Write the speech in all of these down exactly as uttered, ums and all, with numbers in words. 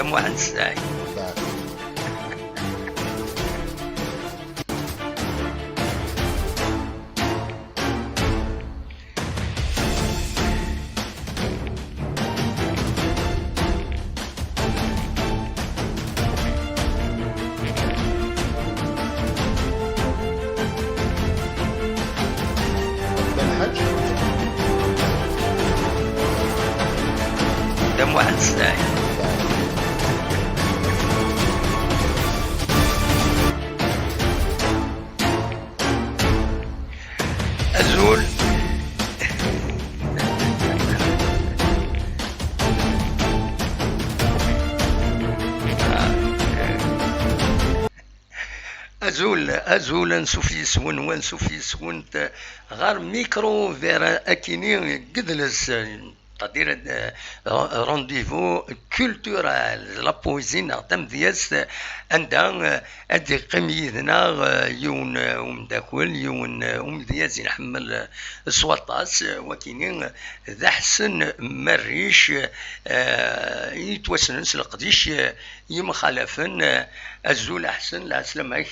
Muḥend Ssaɛid. Dda Muḥend Ssaɛid. Azul. Azul, azul, ansuf yes-wen, wansuf yes-went ɣer Micro Vert akini n yidles. C'est-à-dire, euh, rendez-vous culturel, la poésie neɣ tamedyazt, anda, euh, ad d-iqqim yid-neɣ, euh, yiwen, euh, umeddakel, yiwen, euh, umedyaz i nḥemmel, euh, s waṭas, euh, wakini, euh, d Aḥsen Merric, euh, yettwassnen s leqdic, euh, yemxalafen, euh, azul Aḥsen, lɛeslama-k.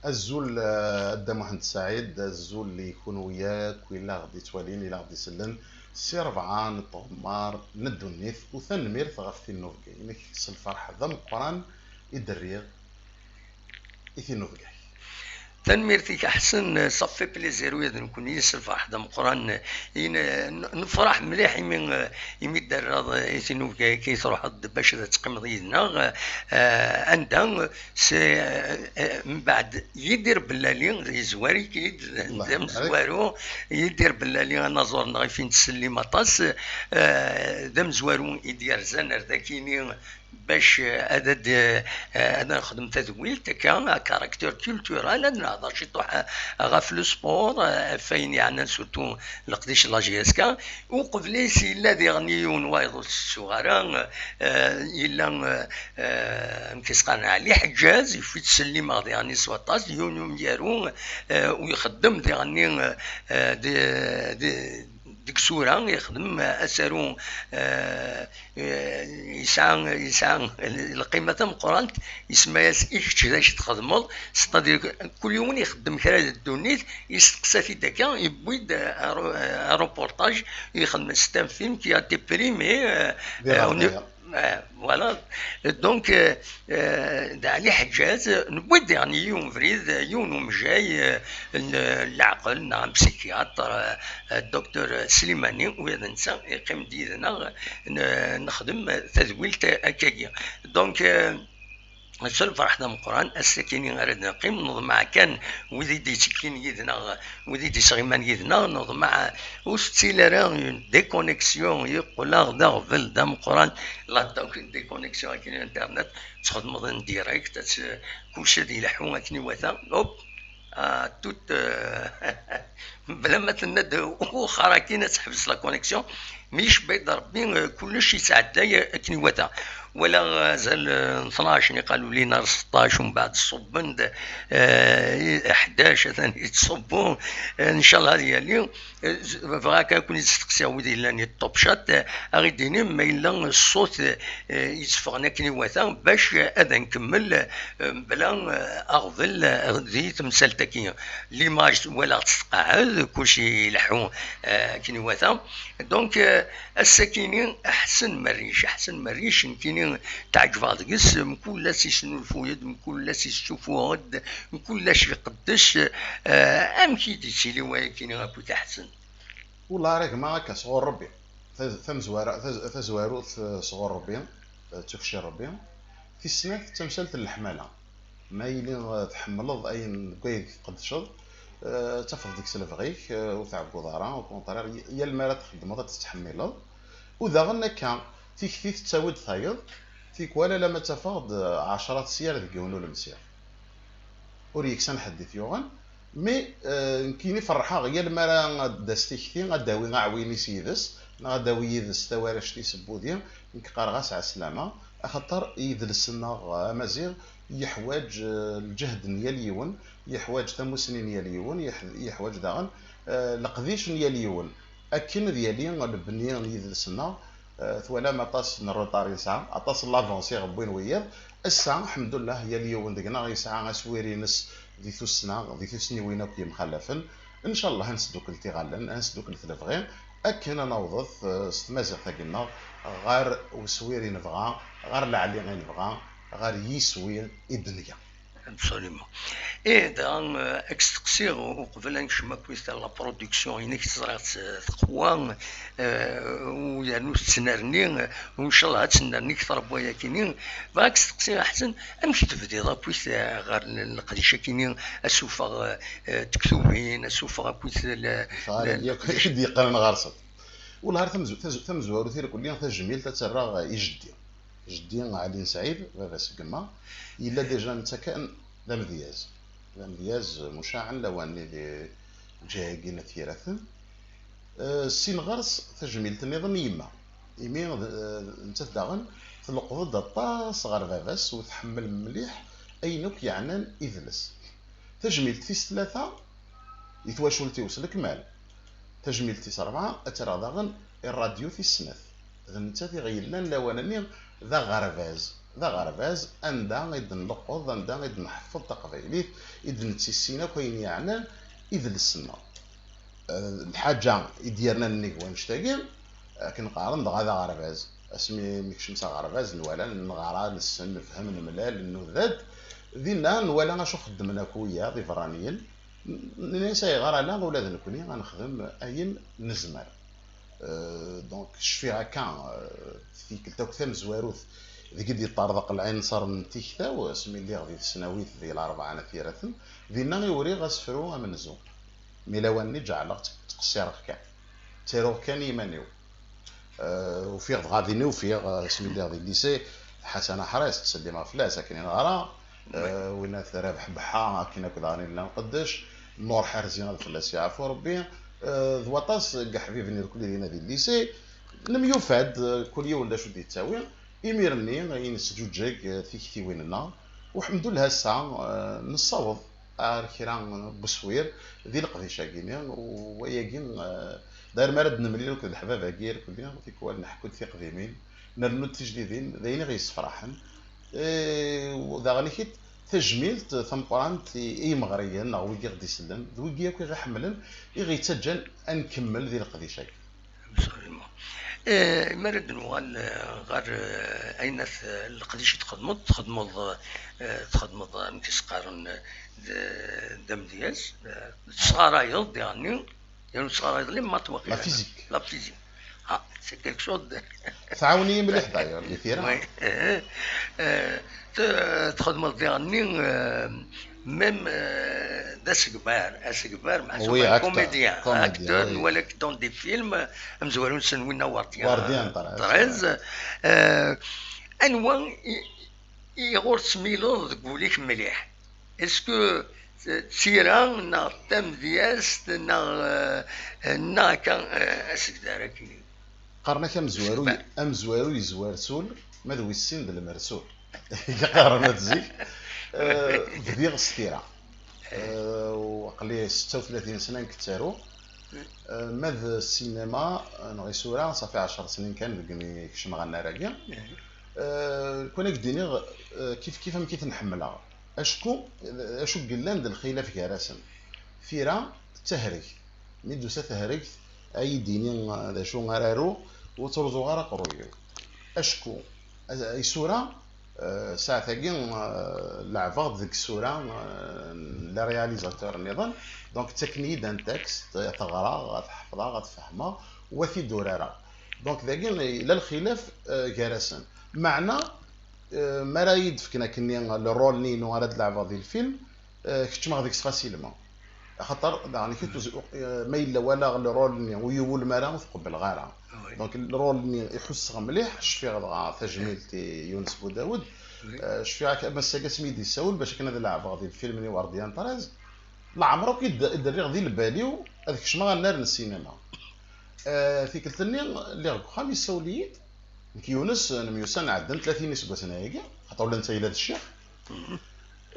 Azul, eh, a Dda Muḥend Saɛid, azul i kunwi akk, i la ɣ-d-ittwalin, i la ɣ-d-isellen, si rebɛa n tɣemmar n ddunit, u tanemmirt ɣef tinnubga-inek, s lferḥ d ameqqran i d-rriɣ i tinnubga-k. Tanemmirt-ik a Ḥsen, ça fait plaisir ula d nekkni, s lferḥ d ameqqran, i n-, nefṛeḥ mliḥ imi, imi d-terraḍ i tinnubga-agi, i truḥeḍ bac ad teqqimeḍ yid-neɣ, eh, anda, s-, eh, eh, mbeɛd Yidir Bellali, yezwar-ik-id, d amezwaru, Yidir Bellali, anaẓur-nneɣ i f-, i nettsellim aṭas, eh, d amezwaru i d-yerzan ar dakini bac, eh, ad, ad, eh, ad nexdem tadwilt akka, à caractère culturel, ad nehḍer ciṭuḥ, eh, ɣef le sport, eh, ɣef wayen yeɛnan surtout leqdic n la J S K. Uqbel-is yella diɣen yiwen wayeḍ ur t-tettuɣ ara, eh, yella, eh, eh, amek i s-qqaren, Ɛli Ḥeǧǧaz, i f-, i ttsellimeɣ diɣen s waṭas, d yiwen umyaru, eh, u ixeddem diɣen, eh, di, di, deg isura, ixdem asaru, eh, eh, yesɛa, yesɛa lqima tameqqrant, isemma-yas I kečč d acu txedmeḍ, c'est-à-dire kul yiwen ixeddem kra di ddunit, yesteqsa-t-id akka, yewwi-d, eh, aru-, eh, aruportaj, yexdem, c'est un film qui a été primé, eh, eh, au ni-, eh, voilà. Donc, eh, eh, d Ɛli Ḥeǧǧaz, newwi-d diɣen yiwen ubrid, yiwen umejjay, eh, n, n leɛqel, neɣ un psychiatre, eh, eh, docteur Slimani, u d netta yeqqim-d yid-neɣ, n-, nexdem tadwilt akkagi. Donc, eh, s lferḥ d ameqqran, ass-akini ara d-neqqim, neḍmeɛ kan wid i d-yettekkin yid-neɣ, wid i d-yesɣiman yid-neɣ, neḍmeɛ ur tettili ara une déconnexion, yeqqel-aɣ d aɣbel d ameqqran, la, donc une déconnexion akken internet, txedmeḍ en direct, ad tt-, kullec ad ileḥḥu akken iwata, hop, ah, tout, euh, bla ma tenna-d wexxer akin ad teḥbes la connexion, mi icebba-d Rebbi, eh, kullec yettɛedday akken iwata. Walaɣ azal, eh, n tnac n iqalulin ar seṭṭac, umbeɛd ṣubben-d, eh, ḥdac atan yettṣubbu, eh, ncallah ad yali. Eh, z-, bɣiɣ kan ad ken-id-steqsiɣ wid yellan i Top Chat, eh, ad aɣ-id-tinim ma yella ṣṣut, eh, yetteffɣen akken iwata, bac ad nkemmel, eh, mebla, eh, aɣbel, eh, di temsalt-agi. L'image walaɣ-tt tqeɛɛed, kullec ileḥḥu, eh, akken iwata. Donc, eh, ass-akini, Ḥsen Merric, Ḥsen Merric, nekkini tɛeǧbeɣ deg-s, mkul ass isnulfuy-d, mkul ass issufuɣ-d, mkul ass iqeddes, eh, amek i d-ittili wayakini akkit a Ḥsen? Ula ara gma akka sɣur Rebbi. Taz-, tamezwara, taz-, tazwarut, eh, sɣur Rebbi, eh, d tukci n Rebbi. Tis snat d tamsalt n leḥmala. Ma yili, eh, tḥemmleḍ ayen deg wayeg tqeddceḍ, eh, tafeḍ deg-s lebɣi-k, eh, ur tɛegguḍ ara, au contraire, y-, yal mi ara txeddmeḍ ad tettḥemmileḍ. U daɣen akka, tikti tettawi-d tayeḍ, tikwal alamma tafeḍ, eh, ɛecra tesyared deg yiwen ulemsir. Ur yeksan ḥedd i t-yuɣen, mais, eh, nekkini ferḥeɣ yal mi ara d-tas tikti, ad d-tawi aɛwin-is yid-s, neɣ ad d-tawi yid-s tawaract-is n wudi, nekk qqareɣ-as ɛeslama, axaṭer idles-nneɣ amaziɣ yeḥwaǧ, eh, lǧehd n yal yiwen, yeḥwaǧ tamusni n yal yiwen, yeḥ-, yeḥwaǧ daɣen, eh, leqdic n yal yiwen, akken ad yali lebni n yidles-nneɣ, Eh, twalam aṭas n retard yesɛa, aṭas n l'avance i ɣ-wwin wiyiḍ. Ass-a, ḥemdullah, yal yiwen deg-neɣ yesɛa aswir-ines di tussna, di tussniwin akk yemxalafen. Ncallah ad nesdukkel tiɣallen, ad nesdukkel lebɣi, akken ad nawḍet, eh, s tmaziɣt-agi-nneɣ ɣer uswir i nebɣa, ɣer leɛli i nebɣa, ɣer yiswi i d-nga. Absolument. Et daɣen, eh, ad k-steqsiɣ uqbel ad nekcem akkit la production-inek, teẓriɣ-tt, eh, teqwa, eh, u yernu tettnerni, eh, u ncallah ad tennerni kter n wayakini. Bɣiɣ ad k-steqsiɣ, Ḥsen, amek tebdiḍ akkit, eh, ɣer l-, leqdic-akini, ad sufeɣ, eh, eh, tektubin, ad sufeɣ akkit l-, Ɣer l-, yakk i d-yeqqnen ɣer-sen. Wellah ar tamezw-, taz-, tamezwarut irkelli tajmilt ad tt-rreɣ i jeddi. Jeddi Ɛli n Sɛid, baba-s n gma, yella déjà netta kan d amedyaz. D amedyaz mucaɛen lawan-nni di lǧiha-agi n At Yiraten. Eh, ssin ɣer-s tajmilt nniḍen i yemma. Imi d, eh, nettat daɣen tleqqeḍ-d aṭas ɣer baba-s u tḥemmel mliḥ ayen akk yeɛnan idles. Tajmilt tis tlata i twacult-iw s lekmal. Tajmilt tis rebɛa ad tt-rreɣ daɣen i rradyu tis snat. D nettat i ɣ-yellan lawan-nni d aɣerbaz, d aɣerbaz anda i d-nleqqeḍ, anda i d-nḥeffeḍ taqbaylit, i d-nettissin akk ayen yeɛnan idles-nneɣ. Eh, lḥaǧa i d-yernan nnig wannect-agi, akken qqaren dɣa d aɣerbaz. Asmi nekcem s aɣerbaz, nwala, neɣra, nessen, nefhem, nemlal, nnuda-d. Dinna nwala acu xeddmen akk wiyaḍ iberraniyen. N-, nenna-yas ayɣer ala ula d nekkni ad nexdem ayen nezmer. Euh, donc, cfiɣ akka, euh, tikkelt akk tamezwarut deg i d-yeṭṭerḍeq lɛinṣer n tikta-w, asmi lliɣ di tesnawit di Larebɛa n At Yiraten, dinna i uriɣ asefru amenzu. Mi lawan-nni ǧeɛleɣ tt-, ttqessireɣ kan. Ttaruɣ kan i yiman-iw. Euh, ufiɣ dɣa din i ufiɣ, euh, asmi lliɣ di lycée, Ḥasan Aḥris, ttsellimeɣ fell-as akken i neɣra, euh, winat Rabeḥ Beḥḥa, akken akk daɣen i nella nqeddec, Nur Ḥerzi, ad fell-as yeɛfu Rebbi, euh, d waṭas n yeḥbiben irkelli dinna di lycée. Nemyufad, euh, kul yiwen d acu d-yettawi. Imir-nni i nesǧuǧǧeg, eh, tiktiwin-nneɣ, u ḥemdullah ass-a, eh, nessaweḍ ar kra n weswir di leqdic-agi-nni, u wayagi, eh, d ar mi ara d-nemlil akked leḥbab-agi irkelli, tikwal neḥku-d tiqdimin, nernu-d tijdidin, d ayen i ɣ-yessefraḥen. Eh, u daɣen-ikit tajmilt tameqqrant i, i yimeɣriyen neɣ wigi i ɣ-d-isellen, d wigi akk i ɣ-iḥemmlen, i ɣ-yettaǧǧan ad nkemmel di leqdic-agi. Absolument. Eh, mi ara d-nuɣal, eh, ɣer, eh, ayen at, eh, leqdic i txedmeḍ, txedmeḍ, eh, txedmeḍ, eh, amek i s-qqaren, eh, d, d amedyaz, eh, tesɣarayeḍ diɣenni, yernu tesɣarayeḍ les maths waqila. La physique. La physique. Ah, c'est quelque chose de... Tɛawen-iyi mliḥ d'ailleurs, di tira. Oui. Eh, eh, t-, txedmeḍ diɣenni, eh, même, eh, d asegbar, asegbar, meḥsub... Oui, un acteur, comédien, comédien, acteur, oui. Nwala-k dans des films, amezwaru-nsen winna Wardian, Wardian treize. Treize. Eh, anwa i, i ɣur tmileḍ deg wul-ik mliḥ? Est-ce que d tira neɣ d tamedyazt neɣ, eh, neɣ akka, eh, asegdar akkin? Qqaren-ak amezwaru, amezwaru yezwar s ul, ma d wis sin d lmersul. I qqaren at zik. Eh, bdiɣ s tira. Eh, u aql-i setta u tlatin sna nekk ttaruɣ. Eh, ma d ssinima, eh, neɣ isura, ṣafi ɛecṛ snin kan deg mi kecmeɣ annar-agi. Eh, kun ak-d-iniɣ, eh, kif kif amek i ten-ḥemmleɣ. Acku, eh, acu yellan d lxilaf gar-asen. Tira d tahregt. Mi d-tusa tehregt, ad yi-d-tini, eh, d acu ara aruɣ, ur ttruẓuɣ ara aqerruy-iw. Acku, eh, isura, eh, saɛet-agi, eh, leɛbeɣ-d deg isura, eh, n les réalisateurs nniḍen, donc ttaken-iyi-d un texte, ad t-ɣreɣ, ad t-ḥefḍeɣ, ad t-fehmeɣ, u ad t-id-urareɣ. Donc dagi, yella lxilaf, eh, gar-asen. Meɛna, eh, mi ara yi-d-fken akkenni le rôle-nni-inu ara d-leɛbeɣ di lfilm, eh, keččmeɣ deg-s facilement. Axaṭer, daɣen, i k-, eh, ma yella walaɣ le rôle-nni ur yi-iwulem ara, ur t-qebbleɣ ara. Ah oui. Donc, le rôle-nni iḥusseɣ mliḥ, cfiɣ dɣa tajmilt i Yunes Budawed. Oui. Eh, cfiɣ ak-, am ass-agi asmi i d-yessawel bac akken ad leɛbeɣ di lfilm-nni Wardian treize. Leɛmer akk i d-, i d-rriɣ di lbal-iw ad kecmeɣ annar n ssinima. Eh, tikkelt-nni, lliɣ deg uxxam, yessawel-iyi-d. Nekk Yunes, nemyussan ɛeddan tlatin iseggasen ayagi, xaṭer ula netta yella d ccix.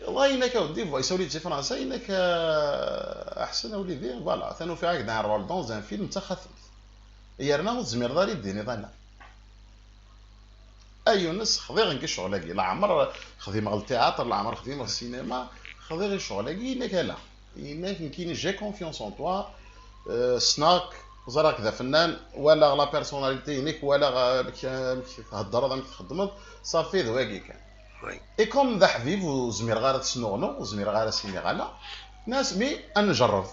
Wa yenna-k a weddi, yessawel-iyi-d si Fransa, yenna-k, eh, Ḥsen a wlidi, voilà, atan ufiɣ-ak dans un rôle dans un film d taxatemt. Yerna ur tezmireḍ ara i d-tiniḍ ala. A Yunes, xḍiɣ nekk i ccɣel-agi, leɛmer xdimeɣ ltiyaṭer, leɛmer xdimeɣ ssinima, xḍiɣ i ccɣel-agi, yenna-k ala, yenna-k nekkini j'ai confiance en toi, euh, ssneɣ-k, ẓriɣ-k d afennan, walaɣ la personnalité-inek, walaɣ amek, amek theddreḍ, amek txeddmeḍ, ṣafi d wagi kan. Et comme d aḥbib ur zmireɣ ara ad t-snuɣnuɣ, ur zmireɣ ara ad s-iniɣ ala, nniɣ-as mi ad njerreb.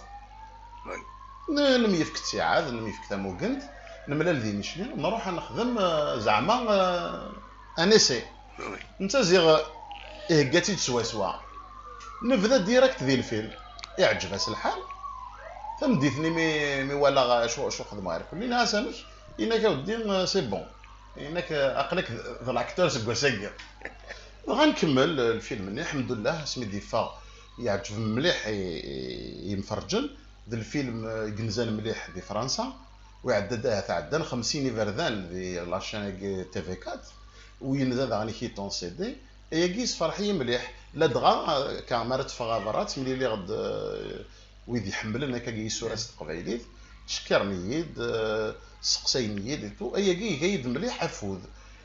N- nemyefk ttiɛad, nemyefk tamugent, nemlal di Micli, nruḥ ad nexdem, euh, zeɛma, euh, un essai. Netta ziɣ, euh, ihegga-tt-id swaswa. Nebda direct di lfilm. Iɛǧeb-as lḥal. Tameddit-nni mi, mi walaɣ acu, acu xedmeɣ irkelli, nniɣ-as amek? Yenna-k a weddi, euh, c'est bon. Yenna-k, euh, aql-ak d, d l'acteur seg wass-agi. Dɣa nkemmel, euh, lfilm-nni, ḥemdullah, asmi d-yeffeɣ, yeɛǧeb mliḥ i, i, i yimferǧen. D lfilm, euh, i yenzan mliḥ di Fransa, u iɛedda-d ahat ɛeddan xemsin iberdan di la chaîne-agi T V quatre, u yenza daɣen i kiton C D. Ayagi yessefreḥ-iyi mliḥ, ladɣa, euh, ka mi ara teffeɣ ɣer berra, ttemliliɣ-d, euh, wid iḥemmlen akkagi isura s teqbaylit, ttcekkiren-iyi-d, euh, sseqsayen-iyi-d et tout. Ayagi iga-yi-d mliḥ afud.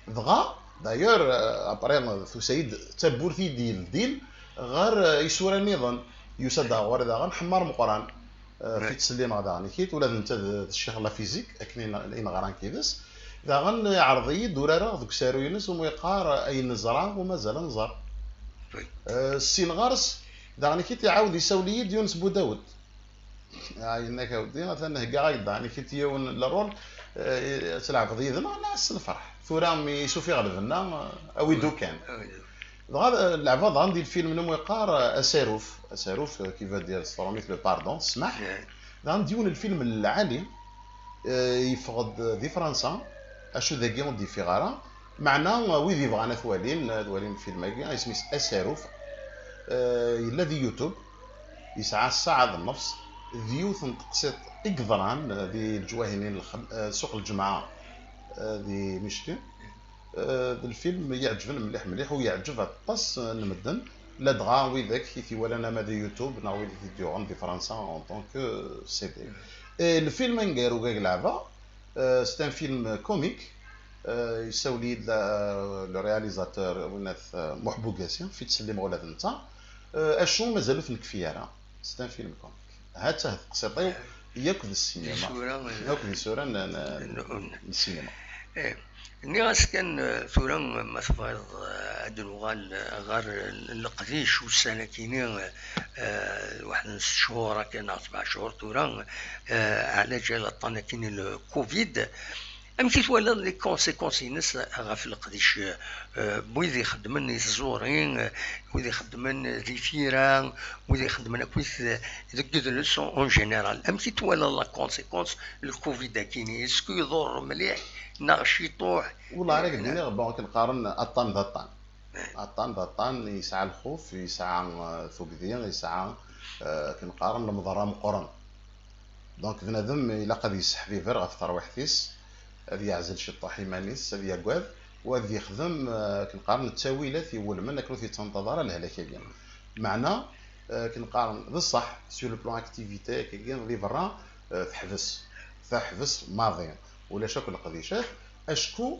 Dɣa, d'ailleurs, euh, après, euh, tusa-yi-d d tawwurt i d-yeldin ɣer, euh, isura nniḍen. Yusa-d ɣer ɣur-i daɣen Ḥemmar Meqqran. Euh, fi ttsellimeɣ daɣen i kit, ula d netta d, d ccix n la physique, akken i n-, i neɣra nekk yid-s. Daɣen iɛreḍ-iyi-d urareɣ deg usaru-ines umi yeqqar ayen neẓra u mazal ad nẓer. Euh, ssin ɣer-s, daɣen i kit iɛawed isawel-iyi-d Yunes Budawed. Ah, yenna-k a weddi, atan heggaɣ-ak-d daɣen i kit yiwen n le rôle, euh, ad tleɛbeḍ yid-neɣ, neɣ s lferḥ. Tura mi s ufiɣ lbenna, euh, awi-d ukan. Dɣa, euh, leɛbeɣ daɣen di lfilm-nni umi yeqqar, euh, Asaruf. Asaruf, euh, qui veut dire s tṛumit le pardon, ssmaḥ. Daɣen d yiwen n lfilm n lɛali, euh, yeffeɣ-d di Fransa, acu dagi ur d-yeffiɣ ara. Meɛna, euh, wid yebɣan ad t-walin, ad walin lfilm-agi, isem-is Asaruf, euh, yella di YouTube, yesɛa ssaɛa d nnefs, d yiwet n teqsiṭ i yeḍran, euh, di leǧwahinin, lxem-, euh, ssuq lǧemɛa, euh, di Micli. Euh, d lfilm yeɛǧben mliḥ mliḥ, u yeɛǧeb aṭas n medden, ladɣa widak i t-iwalan ama di YouTube neɣ wid i t-id-yuɣen di Fransa en tant que C D. Et lfilm aneggaru i leɛbeɣ, euh, c'est un film comique, euh, yessawel-iyi-d la-, le réalisateur, winat, euh, Muḥ Bugasi, fi ttsellimeɣ ula d netta. Euh, acu mazal ur t-nekfi ara. C'est un film comique. Ha-tt-ah teqsiṭ-iw yakk d ssinima. Yakk d isura n, n, n ssinima. Eh, nniɣ-as kan, eh, tura, ma tebɣiḍ, eh, ad d-nuɣal, eh, ɣer, eh, leqdic ussan-akini, eh, eh, waḥed n sett cchur akka neɣ sebɛa cchur tura, eh, ɛla ǧal aṭṭan akini le covid. Amek i twalaḍ les conséquences-ines ɣef leqdic, eh, n wid ixeddmen i tẓuri, eh, wid ixeddmen di tira, wid ixeddmen akkit deg udles en général? Amek i twalaḍ la conséquence le covid-akini? Est-ce que iḍurr mliḥ neɣ ciṭuḥ? Wallah, ara k-d-iniɣ, bon, akken qqaren aṭṭan d aṭṭan. Aṭṭan d aṭṭan, yesɛa lxuf, yesɛa, eh, tugdi, yesɛa, eh, akken qqaren lemḍerra meqqren. Donc, bnadem ilaq ad yesseḥbiber ɣef terwiḥt-is, ad yeɛzel ciṭṭuḥ iman-is, ad yagad, u ad yexdem, eh, akken qqaren, ttawilat iwulmen akken ur t-yettenṭaḍ ara lehlak-agi. Meɛna, eh, akken qqaren, d ṣṣeḥ, sur le plan activité, akkagi, di berra, eh, teḥbes. Teḥbes maḍi. Ulac akk leqdicat, acku,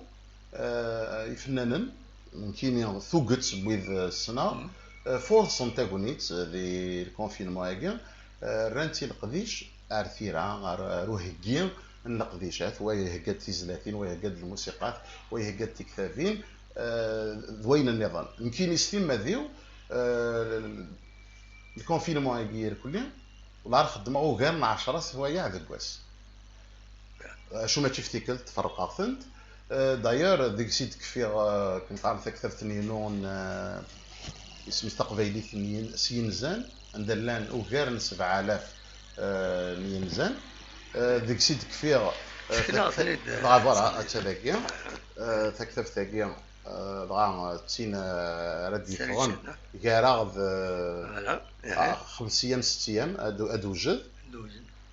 eh, ifennanen, nekkini tuget n wid, eh, ssneɣ, eh, furṣen tagnit, eh, di lkunfinman-agi, eh, rran-tt i leqdic ar tira, ar, ar uheggi n leqdicat, wa ihegga-d tizlatin, wa ihegga-d lmusiqat, wa ihegga-d tiktabin, eh, d wayen nniḍen. Nekkini s timmad-iw, eh, lkunfinman-agi irkelli, Wellah ar xeddmeɣ ugar n ɛecra swayeɛ deg wass. Acu mačči f tikkelt, ferqeɣ-tent. Euh, d'ailleurs, deg-s i d-kfiɣ, euh, akken qqaren taktabt-nni-inu n, euh, isem-is taqbaylit n yin-, s yinzan, anda llan ugar n sebɛa alaf, euh, n yinzan. Euh, deg-s i d-kfiɣ, euh, Ssneɣ-ten-id, dɣa, voilà, atta dagi. Euh, taktabt-agi, euh, dɣa, euh, d tin, euh, ara d-yeffɣen gar-aɣ d, euh, ah, xemsa eyyam, setta eyyam, ad, ad d-tewjed.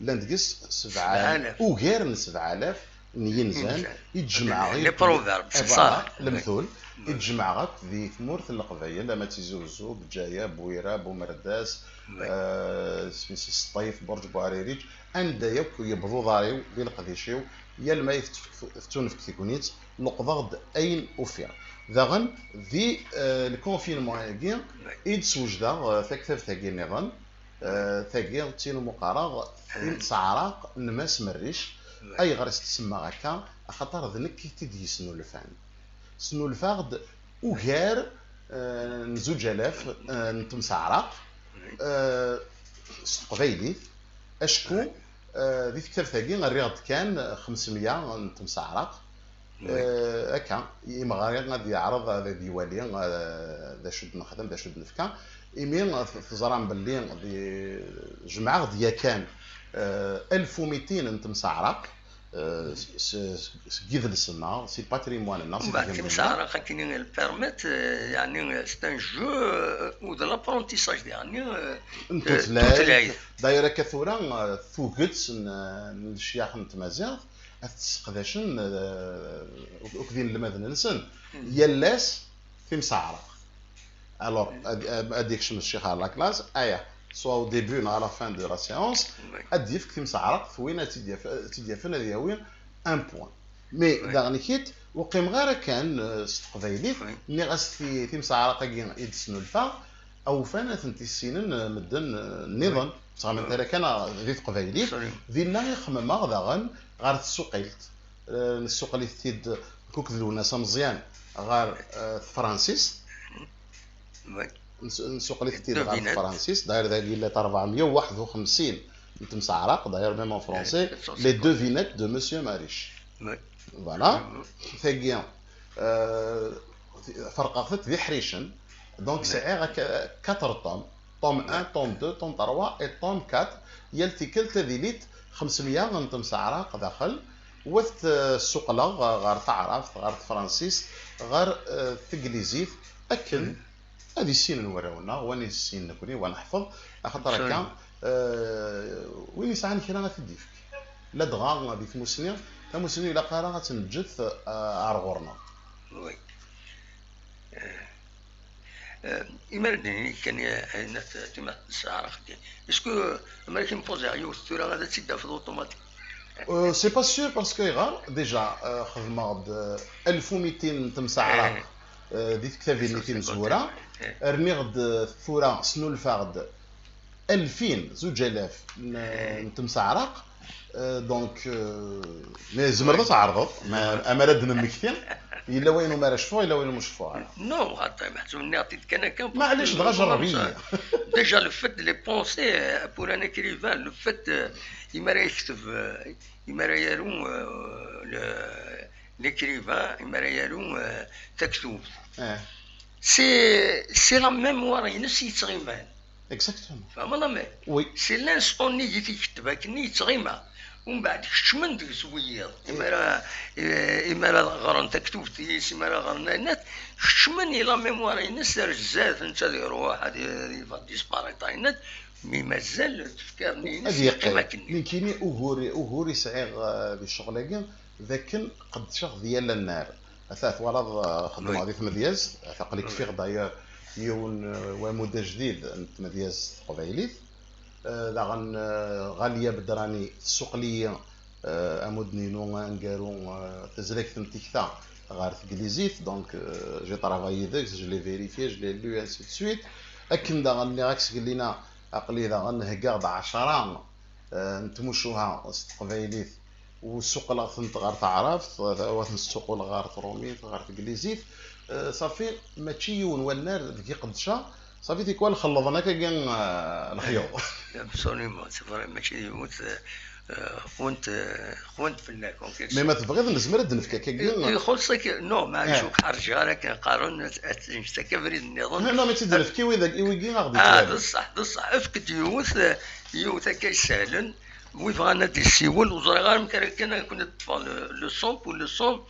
Llan deg-s sebɛa, ugar n sebɛa alaf n yinzan i d-jemɛeɣ, les proverbes, eh, voilà, lemtul, i d-jemɛeɣ akk di tmurt n Leqbayel, ama d Tizi Uzzu, Bǧaya, Bwira, Bumerdas, eh, isem-is Sṭif, Burǧ Buɛririǧ, anda yakk yebḍa uḍar-iw di leqdic-iw, yal ma i tettf-, tettunefk tegnit, leqḍeɣ-d ayen ufiɣ. Daɣen, di eh, le confinement-agi i d-swejdeɣ eh, taktabt-agi nniḍen. Eh, tagi d tin umi qqareɣ Timseɛraq n Mass Merric. Ayɣer i s-tsemmaɣ akka? Axaṭer d nekk i t-id-yesnulfan. Snulfaɣ-d ugar eh, n zuǧ alaf eh, n temseɛraq eh, s teqbaylit, acku eh, di tektabt-agi rriɣ-d kan xemsemya n temseɛraq. Eh, akka, imɣari ad yeɛreḍ ad d-iwali eh, d acu d-nexdem, d acu d-nefka. Imi eh, teẓram belli di- jemɛeɣ-d yakan eh, alef u mitin n temseɛraq eh, s- s- seg yidles-nneɣ, si le patrimoine-nneɣ, si Mbeɛd tgemmi-nneɣ. Timseɛraq akken i le permet, eh, yeɛni eh, c'est un jeu eh, ou de l'apprentissage, yeɛni eh, N eh, tutlayt. D'ailleurs, akka tura eh, tuget n n lecyax n tmaziɣt ad t-sseqdacen eh, akked yinelmaden-nsen. Yal ass timseɛraq. Alors, ad ad yekcem ccix ɣer la classe, aya, soit au début neɣ à la fin de la séance, ad d-yefk timseɛraqt, win ad tt-id-yaf- ad tt-id-yafen ad yawi un point. Mais daɣen-ik-id, ur qqimeɣ ara kan eh, s teqbaylit, nniɣ-as ti- timseɛraq-agi i d-snulfaɣ, awufan ad tent-issinen eh, medden eh, nniḍen, ttɣaman ara kan eh, di teqbaylit. Dinna i xemmemeɣ daɣen ɣer tsuqilt. Eh, nessuqel-it-id akked Lwennas Ameẓyan ɣer eh, tefransist. Nessuqel-it-id ɣer tefransist, d'ailleurs dagi yella rebɛemya u waḥed u xemsin n temseɛraq, d'ailleurs même en français, les devinettes de Monsieur Mariche. Voilà. Tagi eh, ferqeɣ-tent d iḥricen. Donc sɛiɣ akka quatre tomes. Tome un, tome deux, tome trois et tome quatre. Yal tikkelt ad ilit xemsemya n temseɛraq daxel. Wa t-ssuqleɣ ɣer taɛrabt, ɣer tefransist, ɣer eh, teglizit, akken ad issinen warraw-nneɣ, wa ad issinen nekni, wa ad neḥfeḍ, axaṭer akka eh, win yesɛan kra ad t-id-yefk. Ladɣa di tmusni, tamusni ilaq ara ad tt-neǧǧet eh, ar ɣur-neɣ. Imar d-nini kan ayen timat tesɛerq din. Est-ce que amar ad k-in-poser yiwet tura ad tt-id-tafeḍ automatique? Euh, c'est pas sûr parce que ayɣer déjà euh, xedmeɣ-d euh, alef u mitin n temseɛraq euh, di tektabin-nni timezwura. Rniɣ-d euh, tura snulfaɣ-d alfin, zuǧ alaf n n temseɛraq. Euh, donc euh, mais tzemreḍ ad tɛerḍeḍ ma- amar ad d-nemmekti. Yella wayen umi ara cfuɣ, yella wayen umi cfuɣ ara. Non, xaṭi, meḥsub nniɣ-t-id kan akka. Maɛlic, dɣa jerreb-iyi. Déjà le fait de les penser pour un écrivain, le fait imi ara yekteb, imi ara yaru l'écrivain, imi ara yaru taktubt, c'est c'est la mémoire-ines yettɣiman. Exactement. Tfehmeḍ amek? Oui. C'est l'instant-nni i t-iketteb akken i yettɣima. Umbeɛd kecmen deg-s wiyiḍ. Imi ara, imi ara ɣren taktubt-is, imi ara ɣren ayen-nni, kecmen i la mémoire-ines ar zdat, netta ad iruḥ, ad ad yebɣa ad disparaître ayen-nni, mi mazal tefkiḍ-nni-ines yeqqim akken. Nekkini ugur, ugur i sɛiɣ eh, di ccɣel-agi, d akken qeddceɣ di yal annar. Ata twalaḍ eh, xeddmeɣ di tmedyazt, ata aql-i kfiɣ d'ailleurs yiwen eh, wamud ajdid n tmedyazt taqbaylit. Eh, daɣen eh, Ɣaliya Bedrani tessuqel-iyi eh, amudden-inu aneggaru, eh, tazrigt n tikta ɣer teglizit, donc eh, j'ai travaillé deg-s, je l'ai vérifié, je l'ai lu, ainsi de suite. Akken daɣen nniɣ-ak sgellin-a, aql-i daɣen heggaɣ-d ɛecra eh, n tmucuha s teqbaylit u ssuqleɣ-tent ɣer taɛrabt, wa ten-ssuquleɣ ɣer trumit, ɣer teglizit. Eh, ṣafi, mačči yiwen wannar deg iqeddceɣ, ṣafi tikwal xellḍen akkagi eh, lexyuḍ. Absolument, c'est vrai, mačči d yiwet, eh, xwent, eh, xwent fell-ak. Mais ma tebɣiḍ nezmer ad d-nefk akkagi. Ixuṣṣ-ik, non, maɛlic ur k-ḥerǧeɣ ara akken qqaren, ad teǧǧ akka abrid nniḍen. Non, non, ma tt-id-nefk i wigi ɣ-d-ittwalin. Ah, d ṣṣeḥ, d ṣṣeḥ, efk-d yiwet, eh, yiwet akka isehlen. Wi bɣan ad d-issiwel, ur ẓriɣ ara amek ara kan ad ken-id-ṭṭfeɣ le, le son, pour le son,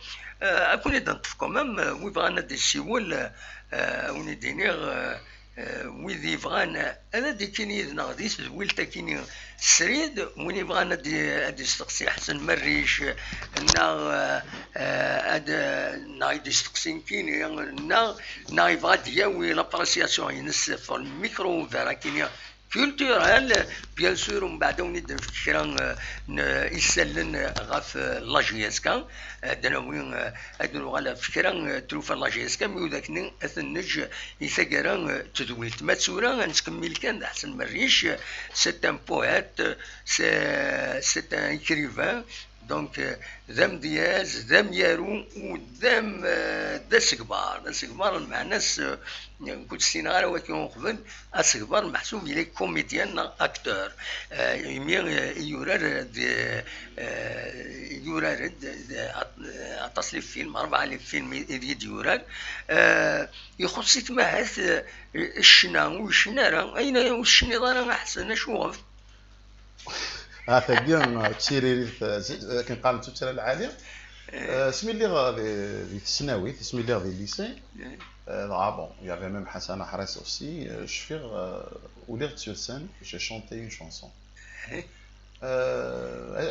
euh, ad ken-id-neṭṭef quand même, euh, wi bɣan ad d-issiwel, euh, ad wen-id-iniɣ, euh, euh, wid yebɣan ad d-ikkin yid-neɣ di tedwilt akkin srid, win yebɣan ad d-, ad d-isteqsi Ḥsen Merric, neɣ, euh, euh, ad, neɣ i d-isteqsi nekkini, neɣ, neɣ yebɣa ad d-yawi l'appréciation-ines sur le micro ouvert akkin Culturel, bien sûr, umbeɛd ad wen-id-nefk kra, eh, n isallen, eh, ɣef, eh, la J S K. Eh, ad nawi, eh, ad nuɣal ɣef kra, eh, trufa la J S K, mi ur d akken ad ten-neǧǧ i taggara, eh, n tedwilt. Ma d tura, ad nettkemmil kan d Ḥsen Merric, eh, c'est un poète, eh, c'est, c'est un écrivain, donc, eh, d amedyaz, d amyaru, u d am-, eh, d asegbar. D asegbar, lmeɛna-s, eh, ur tt-ssinen ara wagi uqbel, asegbar meḥsub il est comédien neɣ acteur. Eh, imi, eh, yurar, eh, d, eh, yurar-d, eh, at-, eh, aṭas les films, rebɛa les films i, i d-yurar. Eh, ixuṣṣ-it ahat, eh, ccna, ur yecni ara. Ayen ur tecniḍ ara, a Ḥsen, acuɣef? Ah, tagi, eh, d tiririt, eh, zi-, eh, akken qqaren d tuttra lɛali. Eh, asmi lliɣ di, di tesnawit, asmi lliɣ di lycée, eh, dɣa, bon, il y avait même Ḥasan Aḥris aussi, eh, cfiɣ, eh, uliɣ-d sur scène, j'ai chanté une chanson. Eh,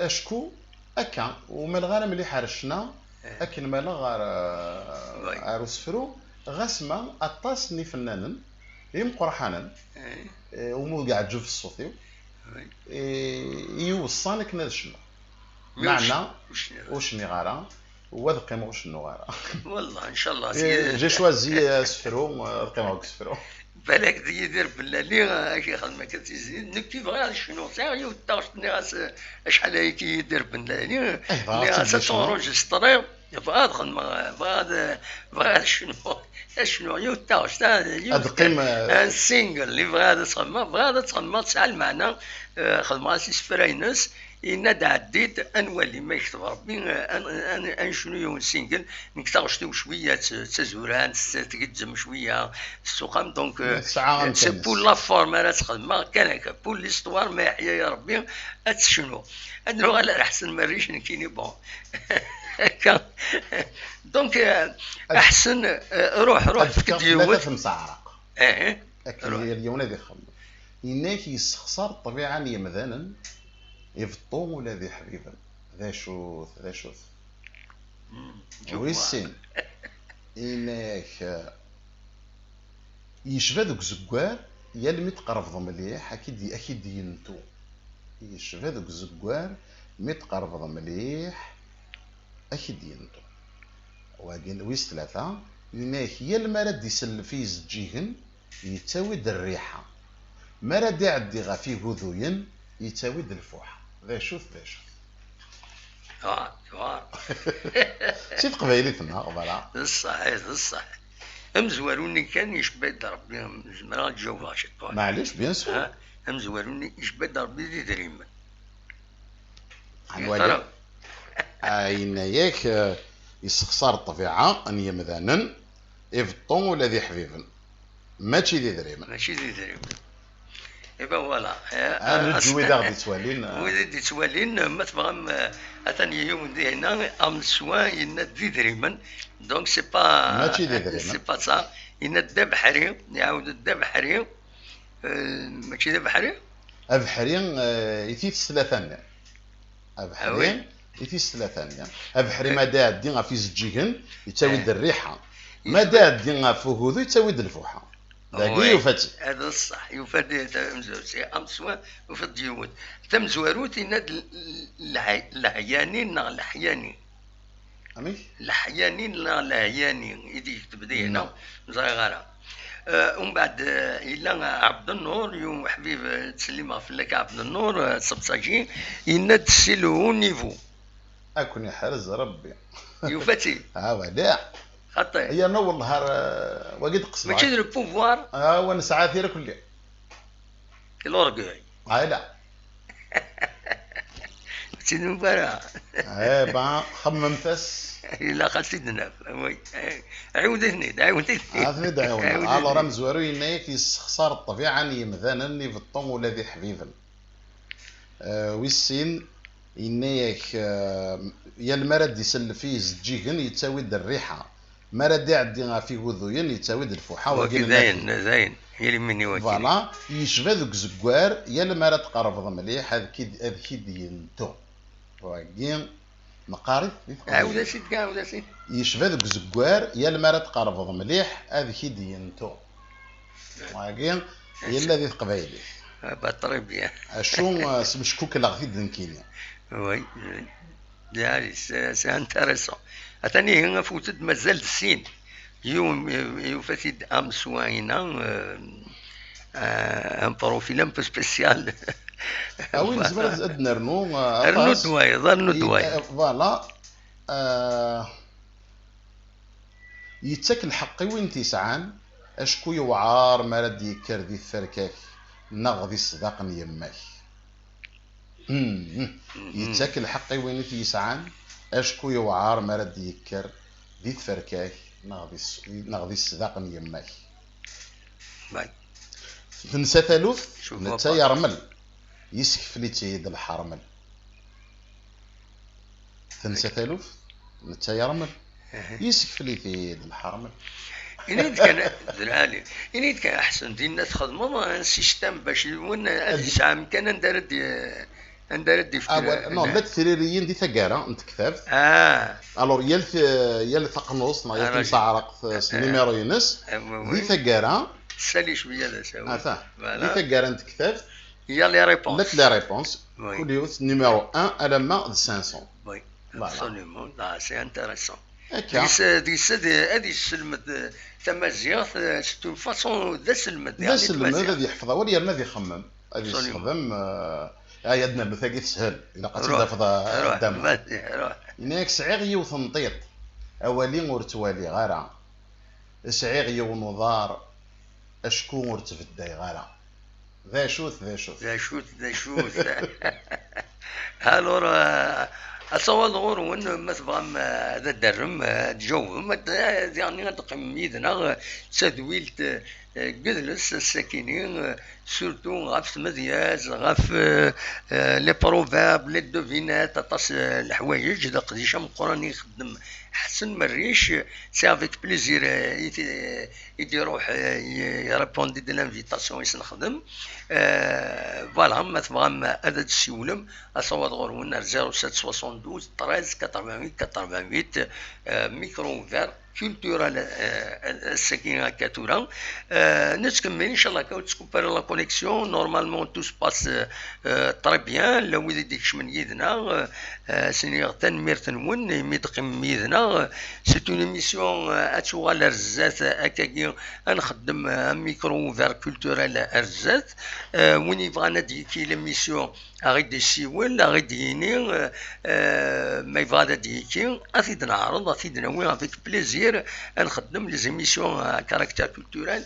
acku akka, ur maleɣ ara mliḥ ar ccna, akken maleɣ ɣer, eh, ɣer usefru, ɣas ma aṭas n ifennanen imeqraḥanen, eh, umi ur yeɛǧib ṣṣut-iw, eh, i yi-weṣṣan akken ad cnuɣ. Meɛna, ur cniɣ ara, u ad qqimeɣ ur cennuɣ ara. Wallah, ncallah. Eh, j'ai choisi, eh, asefru, eh, ad qqimeɣ deg usefru. Balak d Yidir Bellali, eh, ad k-ixdem akka d tizi. Nekki bɣiɣ ad cnuɣ. Sɛiɣ yiwet taɣect, nniɣ-as, eh, acḥal ayagi Yidir Bellali. Eh, bɣiɣ ad tt-id-cnuɣ. Nniɣ-as ad tṛenjistriḍ. Bɣiɣ ad xedmeɣ, bɣiɣ ad, bɣiɣ ad cnuɣ, ad cnuɣ yiwet taɣect, yiwet, ad qqim, eh, un single, i bɣiɣ ad xedmeɣ, bɣiɣ ad xedmeɣ, tesɛa lmeɛna, eh, xedmeɣ-as isefra-ines, yenna-d ɛeddi-d, ad nwali ma yekteb Rebbi, eh, ad, ad, ad necnu yiwen single, nekk taɣect-iw cwiya d, d tazurant, tgezzem cwiya, tessuqam, donc, eh, c'est pour la forme ara tt-xedmeɣ, kan akka, pour l'histoire, ma yeḥya ya Rebbi, ad tt-cnuɣ. Ad nuɣal ar Ḥsen Merric nekkini, bon. Akka. Donc, euh, Ḥsen, euh, ruḥ, ruḥ, efk-d yiwet. Tlata temseɛraq. Eh, akken yal yiwen ad ixemmem. Yenna-ak yessexṣar ṭṭbiɛa n yemdanen, ibeṭṭu ula d iḥbiben. D acu-t, d acu-t? Wis sin. Yenna-ak, eh, yecba deg uzeggar, yal mi tqerrbeḍ mliḥ, ad k-id-, ad k-id-yentu. Yecba deg uzeggar, mi tqerrbeḍ mliḥ, ad k-id-yentu. Wagi wis tlata, yenna-ak, yal mi ara d-isellef i yizeǧǧigen, yettawi-d rriḥa. Mi ara d-iɛeddi ɣef iguduyen, yettawi-d lfuḥa. D acu-t, d acu-t? Ah, ah. Si teqbaylit-nneɣ, voilà. D ṣṣeḥ, eh, d ṣṣeḥ. Amezwaru-nni kan yecba-d Rebbi, zemreɣ ad ǧawbeɣ ciṭuḥ. Maɛlic, bien sûr. Ah, amezwaru-nni yecba-d Rebbi d idrimen. Ad nwali. Ah, yenna-yak, eh, yessexṣar ṭṭbiɛa n yemdanen, ibeṭṭu ula d iḥbiben. Mačči d idrimen. Mačči d idrimen. Eh ben voilà. Eh, ah, neǧǧ wid aɣ-d-ittwalin. Wid i d-ittwalin, ma tebɣam, eh, atan yiwen dihna, am swa, yenna-d d idrimen. Donc, c'est pas, mačči d idrimen. C'est pas ça. Yenna-d d abeḥri, iɛawed-d d abeḥri. Eh, mačči d abeḥri? Abeḥri, eh, i tis tlata-nni. Abeḥri, ah oui, i tis tlata-nni. Abeḥri ma d-iɛeddi ɣef izeǧǧigen, yettawi-d, eh, rriḥa. Ma d-iɛeddi ɣef ugudu, yettawi-d lfuḥa. Dagi yufa-tt. Hada ṣṣeḥ, yufa-d tamezwarut, am swa, yufa-d yiwet. Tamezwarut, yenna-d l-, l-, leh-, lehyanin neɣ leḥyanin. Amek? Leḥyanin neɣ lehyani, i d-yekteb dihna, ur ẓriɣ ara. Eh, umbeɛd, eh, yella Ɛebdennur, yiwen uḥbib, eh, ttsellimeɣ fell-ak a Ɛebdennur, eh, ṣṣbeṭ-agi, yenna-d c'est le haut niveau. Ad ken-iḥrez Rebbi. Yufa-tt-id. Ah, wala. Xaṭi. Yerna wellah ar, wagi d-qesdeɣ. Mačči d le pouvoir. Ah, wa nesɛa tira kulli. L'orgueil. Ah, la. Mačči d nnuba ara. Eh ben, xemmemt-as. Ilaq ad t-id-naf. Oui. Ɛiwed-iten-id, ɛiwed-iten-id. Ad ten-id-ɛiwneɣ. Alors, amezwaru yenna-yak yessexṣar ṭṭbiɛa n yemdanen, ibeṭṭu ula d iḥbiben. Eh, wis sin, yenna-yak, eh, yal mi ara d-isellef i izeǧǧigen, yettawi-d rriḥa. Mi ara d-iɛeddi ɣef iguduyen, yettawi-d lfuḥa. Wagi d ayen, d ayen. Yal imini wagi. Voilà, yecba deg uzeggar, yal mi ara tqerrbeḍ mliḥ, ad k-id-, ad k-id-yentu. Wagi, neqqar-it di teqbaylit. Ɛawed-as-id, ɛawed-as-id. Yecba deg uzeggar, yal mi ara tqerrbeḍ mliḥ, ad k-id-yentu. Wagi, yella di teqbaylit. Ah, bah, très bien. Acu, euh, smeckukleɣ-t-id nekkini. Oui, oui. Allez, c'est, c'est intéressant. Atan ihi afut-d mazal d sin. Yiwen, euh, yufa-t-id amswa-ina, euh, euh, un profil un peu spécial. Ah oui, nezmer ad, ad nernu, euh, rnu-d wayeḍ, rnu-d wayeḍ. Voilà. Euh, yettak lḥeqq i win t-yesɛan, acku yewɛer mi ara d-yekker di tferka-k neɣ di ṣṣdaq n yemma-k. Hmm. Yettak lḥeqq i win i t-yesɛan, acku yewɛer mi ara d-yekker di tferka-k neɣ di s-, neɣ di ṣṣdaq n yemma-k. Tensa taluft, netta yermel. Yeskfel-itt-id lḥermel. Tensa taluft, netta yermel. Yeskfel-it-id lḥermel. Ini-d kan, d lɛali. Ini-d kan, Ḥsen, dinna txedmeḍ un système bac yiwen ad yesɛa amkan anda ara d-, anda ara d-yefk. Ah, non, llant tririyin di taggara n tektabt. Ah. Alors, yal t-, yal taqnust neɣ yal timseɛraqt s numéro-ines, di taggara. Ssali cwiya d asawen. Ata. Voilà. Di taggara n tektabt. Il y a les réponses. Llant les réponses. Oui. Kul yiwet numéro un alamma d cinq cents. Oui, voilà. Absolument. Ah, c'est intéressant. Akka. Deg-s, deg-s ad, ad yesselmed, eh, tamaziɣt, eh, c'est une façon d aselmed, d aselmed, ad yeḥfeḍ awal yerna ad ixemmem, ad yessexdem, eh, ay, ad nernu tagi teshel, ilaq ad tt-id-tafeḍ, eh, ruḥ, ddama. Ruḥ. Yenna-yak sɛiɣ yiwet n tiṭ, awali ur ttwaliɣ ara. Sɛiɣ yiwen uḍar, acku ur ttbeddayeɣ ara. D acu-t, d acu-t? D acu-t, d acu-t? Alors, euh, ad taweḍ ɣur-wen, ma tebɣam, euh, ad d-terrem, euh, ad d-jawbem, ad, ad, yeɛni ad teqqimem yid-neɣ, euh, d tadwilt, euh, n yidles ass-akini, euh, surtout ɣef tmedyazt, ɣef, euh, euh, les proverbes, les devinettes, aṭas, euh, leḥwayeǧ d aqdic ameqqran i ixeddem Ḥsen Merric. C'est avec plaisir, euh, i t-, i d-iruḥ, euh, i, i répondre de l'invitation i s-nexdem. Euh, voilà, ma tebɣam ad d-tessiwlem, ad taweḍ ɣur-wen ar zéro sept soixante-douze treize quatre-vingt-huit quatre-vingt-huit, euh, micro ouvert, culturel, euh, ass-agi akka tura. Euh, nettkemmil, inchallah, akka ur tettkupar la connexion. Normalement, tout se passe, euh, euh, très bien. Llan wid i d-ikecmen yid-neɣ, euh, euh, s-iniɣ tanemmirt-nwen imi d-teqqimem yid-neɣ. C'est une émission, euh, ad tuɣal ar zdat, euh, akkagi, ad nxeddem, euh, un micro ouvert culturel ar zdat. Euh, win yebɣan ad d-yekki l'émission, a ɣ-id-yessiwel, a ɣ-id-yini, euh, euh, ma yebɣa ad d-yekki, ad t-id-neɛreḍ, ad t-id-nawi avec plaisir, ad nxeddem les émissions à caractère culturel,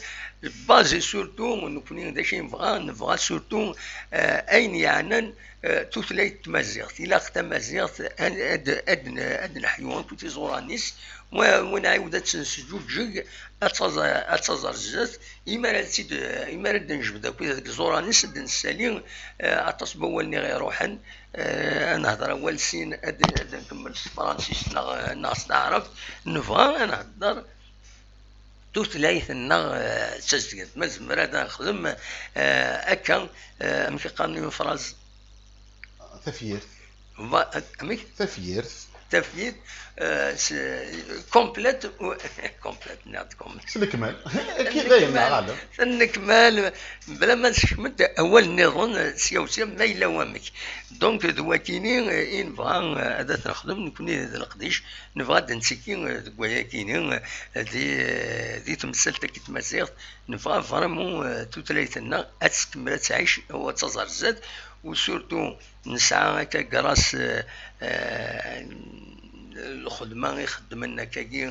basées surtout, nekkni d acu i nebɣa, nebɣa surtout, euh, ayen yeɛnan, euh, tutlayt tmaziɣt. Ilaq tamaziɣt ad, ad, ad, ad neḥyu akk tiẓuran-is, wa, wa nɛiwed ad tt-nesǧuǧǧeg, ad taẓ-, ad taẓ ar zdat, imi ara tt-id, imi ara d-nejbed akk deg iẓuran-is, ad d-nessali, eh, aṭas n wawalen i ɣ-iruḥen, eh, ad nehder awal sin, ad, ad nkemmel s tefransist neɣ, neɣ s taɛrabt, nebɣa ad nehder tutlayt-nneɣ, eh, d tazedgant. Ma nezmer ad nexdem, eh, akka, eh, amek i qqaren une phrase? Tafyirt. Va-, amek? Tafyirt. Tafyirt, eh, s-, complète u-, complète, nniɣ-d complète. S lekmal. Akka d ayen neɣ alam. Tennekmal, bla ma nsekcem-d awal nniḍen, sya u sya, ma yella wamek. Donc, d wakini, eh, i nebɣa, eh, ad t-nexdem, nekkni d leqdic, nebɣa ad d-nettiki, eh, deg wayakini, eh, di, eh, di temsalt-agi n tmaziɣt, nebɣa vraiment, eh, tutlayt-nneɣ ad tkemmel ad tɛic, u ad taẓ ar zdat, u surtout, Nesɛa akka grâce, eh, eh, lxedma i xeddmen akkagi,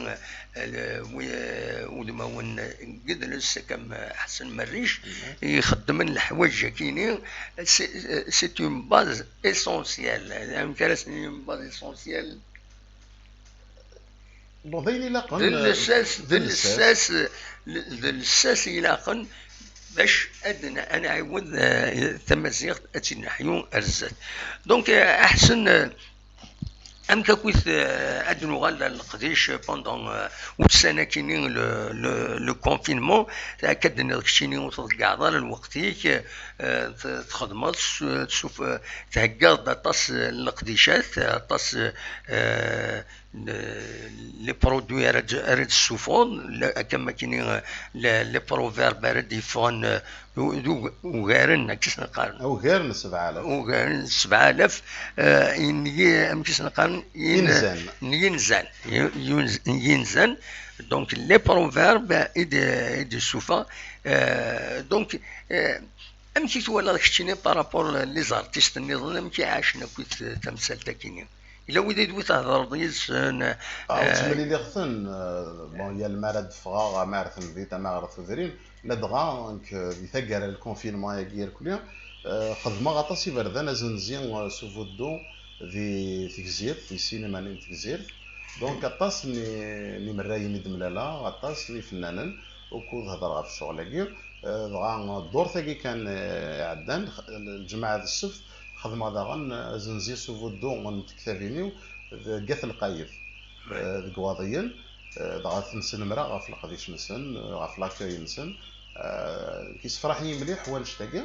eh, le-, wi-, eh, udmawen n yidles, akka am Ḥsen Merric, i xeddmen leḥwayeǧ-akini, c'est, c'est une base essentielle. Amek ara s-nini une base essentielle? Bon, d ayen ilaqen, d eh, lsas, d d lsas. Lsas, d lsas ilaqen bac ad n-, ad nɛiwed, eh, tamaziɣt ad tt-id-neḥyu ar zdat. Donc, eh, Ḥsen, eh, amek akkit, eh, ad nuɣal ar leqdic pendant, eh, ussan-akini le, le, le confinement, akka d-tenniḍ keččini ur tḍeggɛeḍ ara lweqt-ik, eh, eh, t-, txedmeḍ, s-, tsuf-, theggaḍ-d aṭas, eh, n leqdicat, aṭas, eh, n-, les produits ara d-, ara d-tessufɣeḍ, la-, akka am wakken, eh, la-, les proverbes ara d-yeffɣen, eh, u-, d ug-, ugaren, akka s-neqqaren. Ugaren sebɛa alaf. Ugaren sebɛa alaf, eh, n yi-, amek i s-neqqaren? Yin-, inzan. N yinzan. Y-, yunz-, n yinzan. Donc, les proverbes i d-, i d-yessufeɣ. Eh, donc, eh, amek i twalaḍ keččini par rapport les artistes nniḍen, amek i ɛacen akkit tamsalt-akini? Yella wid i d-, wi thedreḍ yid-sen? Ah, eh, ttemliliɣ-ten, eh, bon, yal mi ara d-ffɣeɣ, ama ar temdint, ama ɣer tudrin, ladɣa nekk, eh, di taggara n lkunfinma-agi irkelli, eh, xedmeɣ aṭas iberdan azenzi, eh, s ubuddu di Tegzirt, di sinima-nni n Tegzirt. Donc, aṭas n, n imerrayen i d-mlaleɣ, aṭas n ifennanen, ukud hedreɣ ɣef ccɣel-agi. Eh, dɣa ddurt-agi kan, eh, iɛeddan, x-, lǧemɛa d ssebt, xedmeɣ daɣen, eh, azenzi s ubuddu n tektabin-iw deg At Lqayed, eh, deg Waḍiyen, eh, dɣa ten-snemreɣ ɣef leqdic-nsen, eh, ɣef l'accueil-nsen. Eh, yessefraḥ-iyi mliḥ wannect-agi.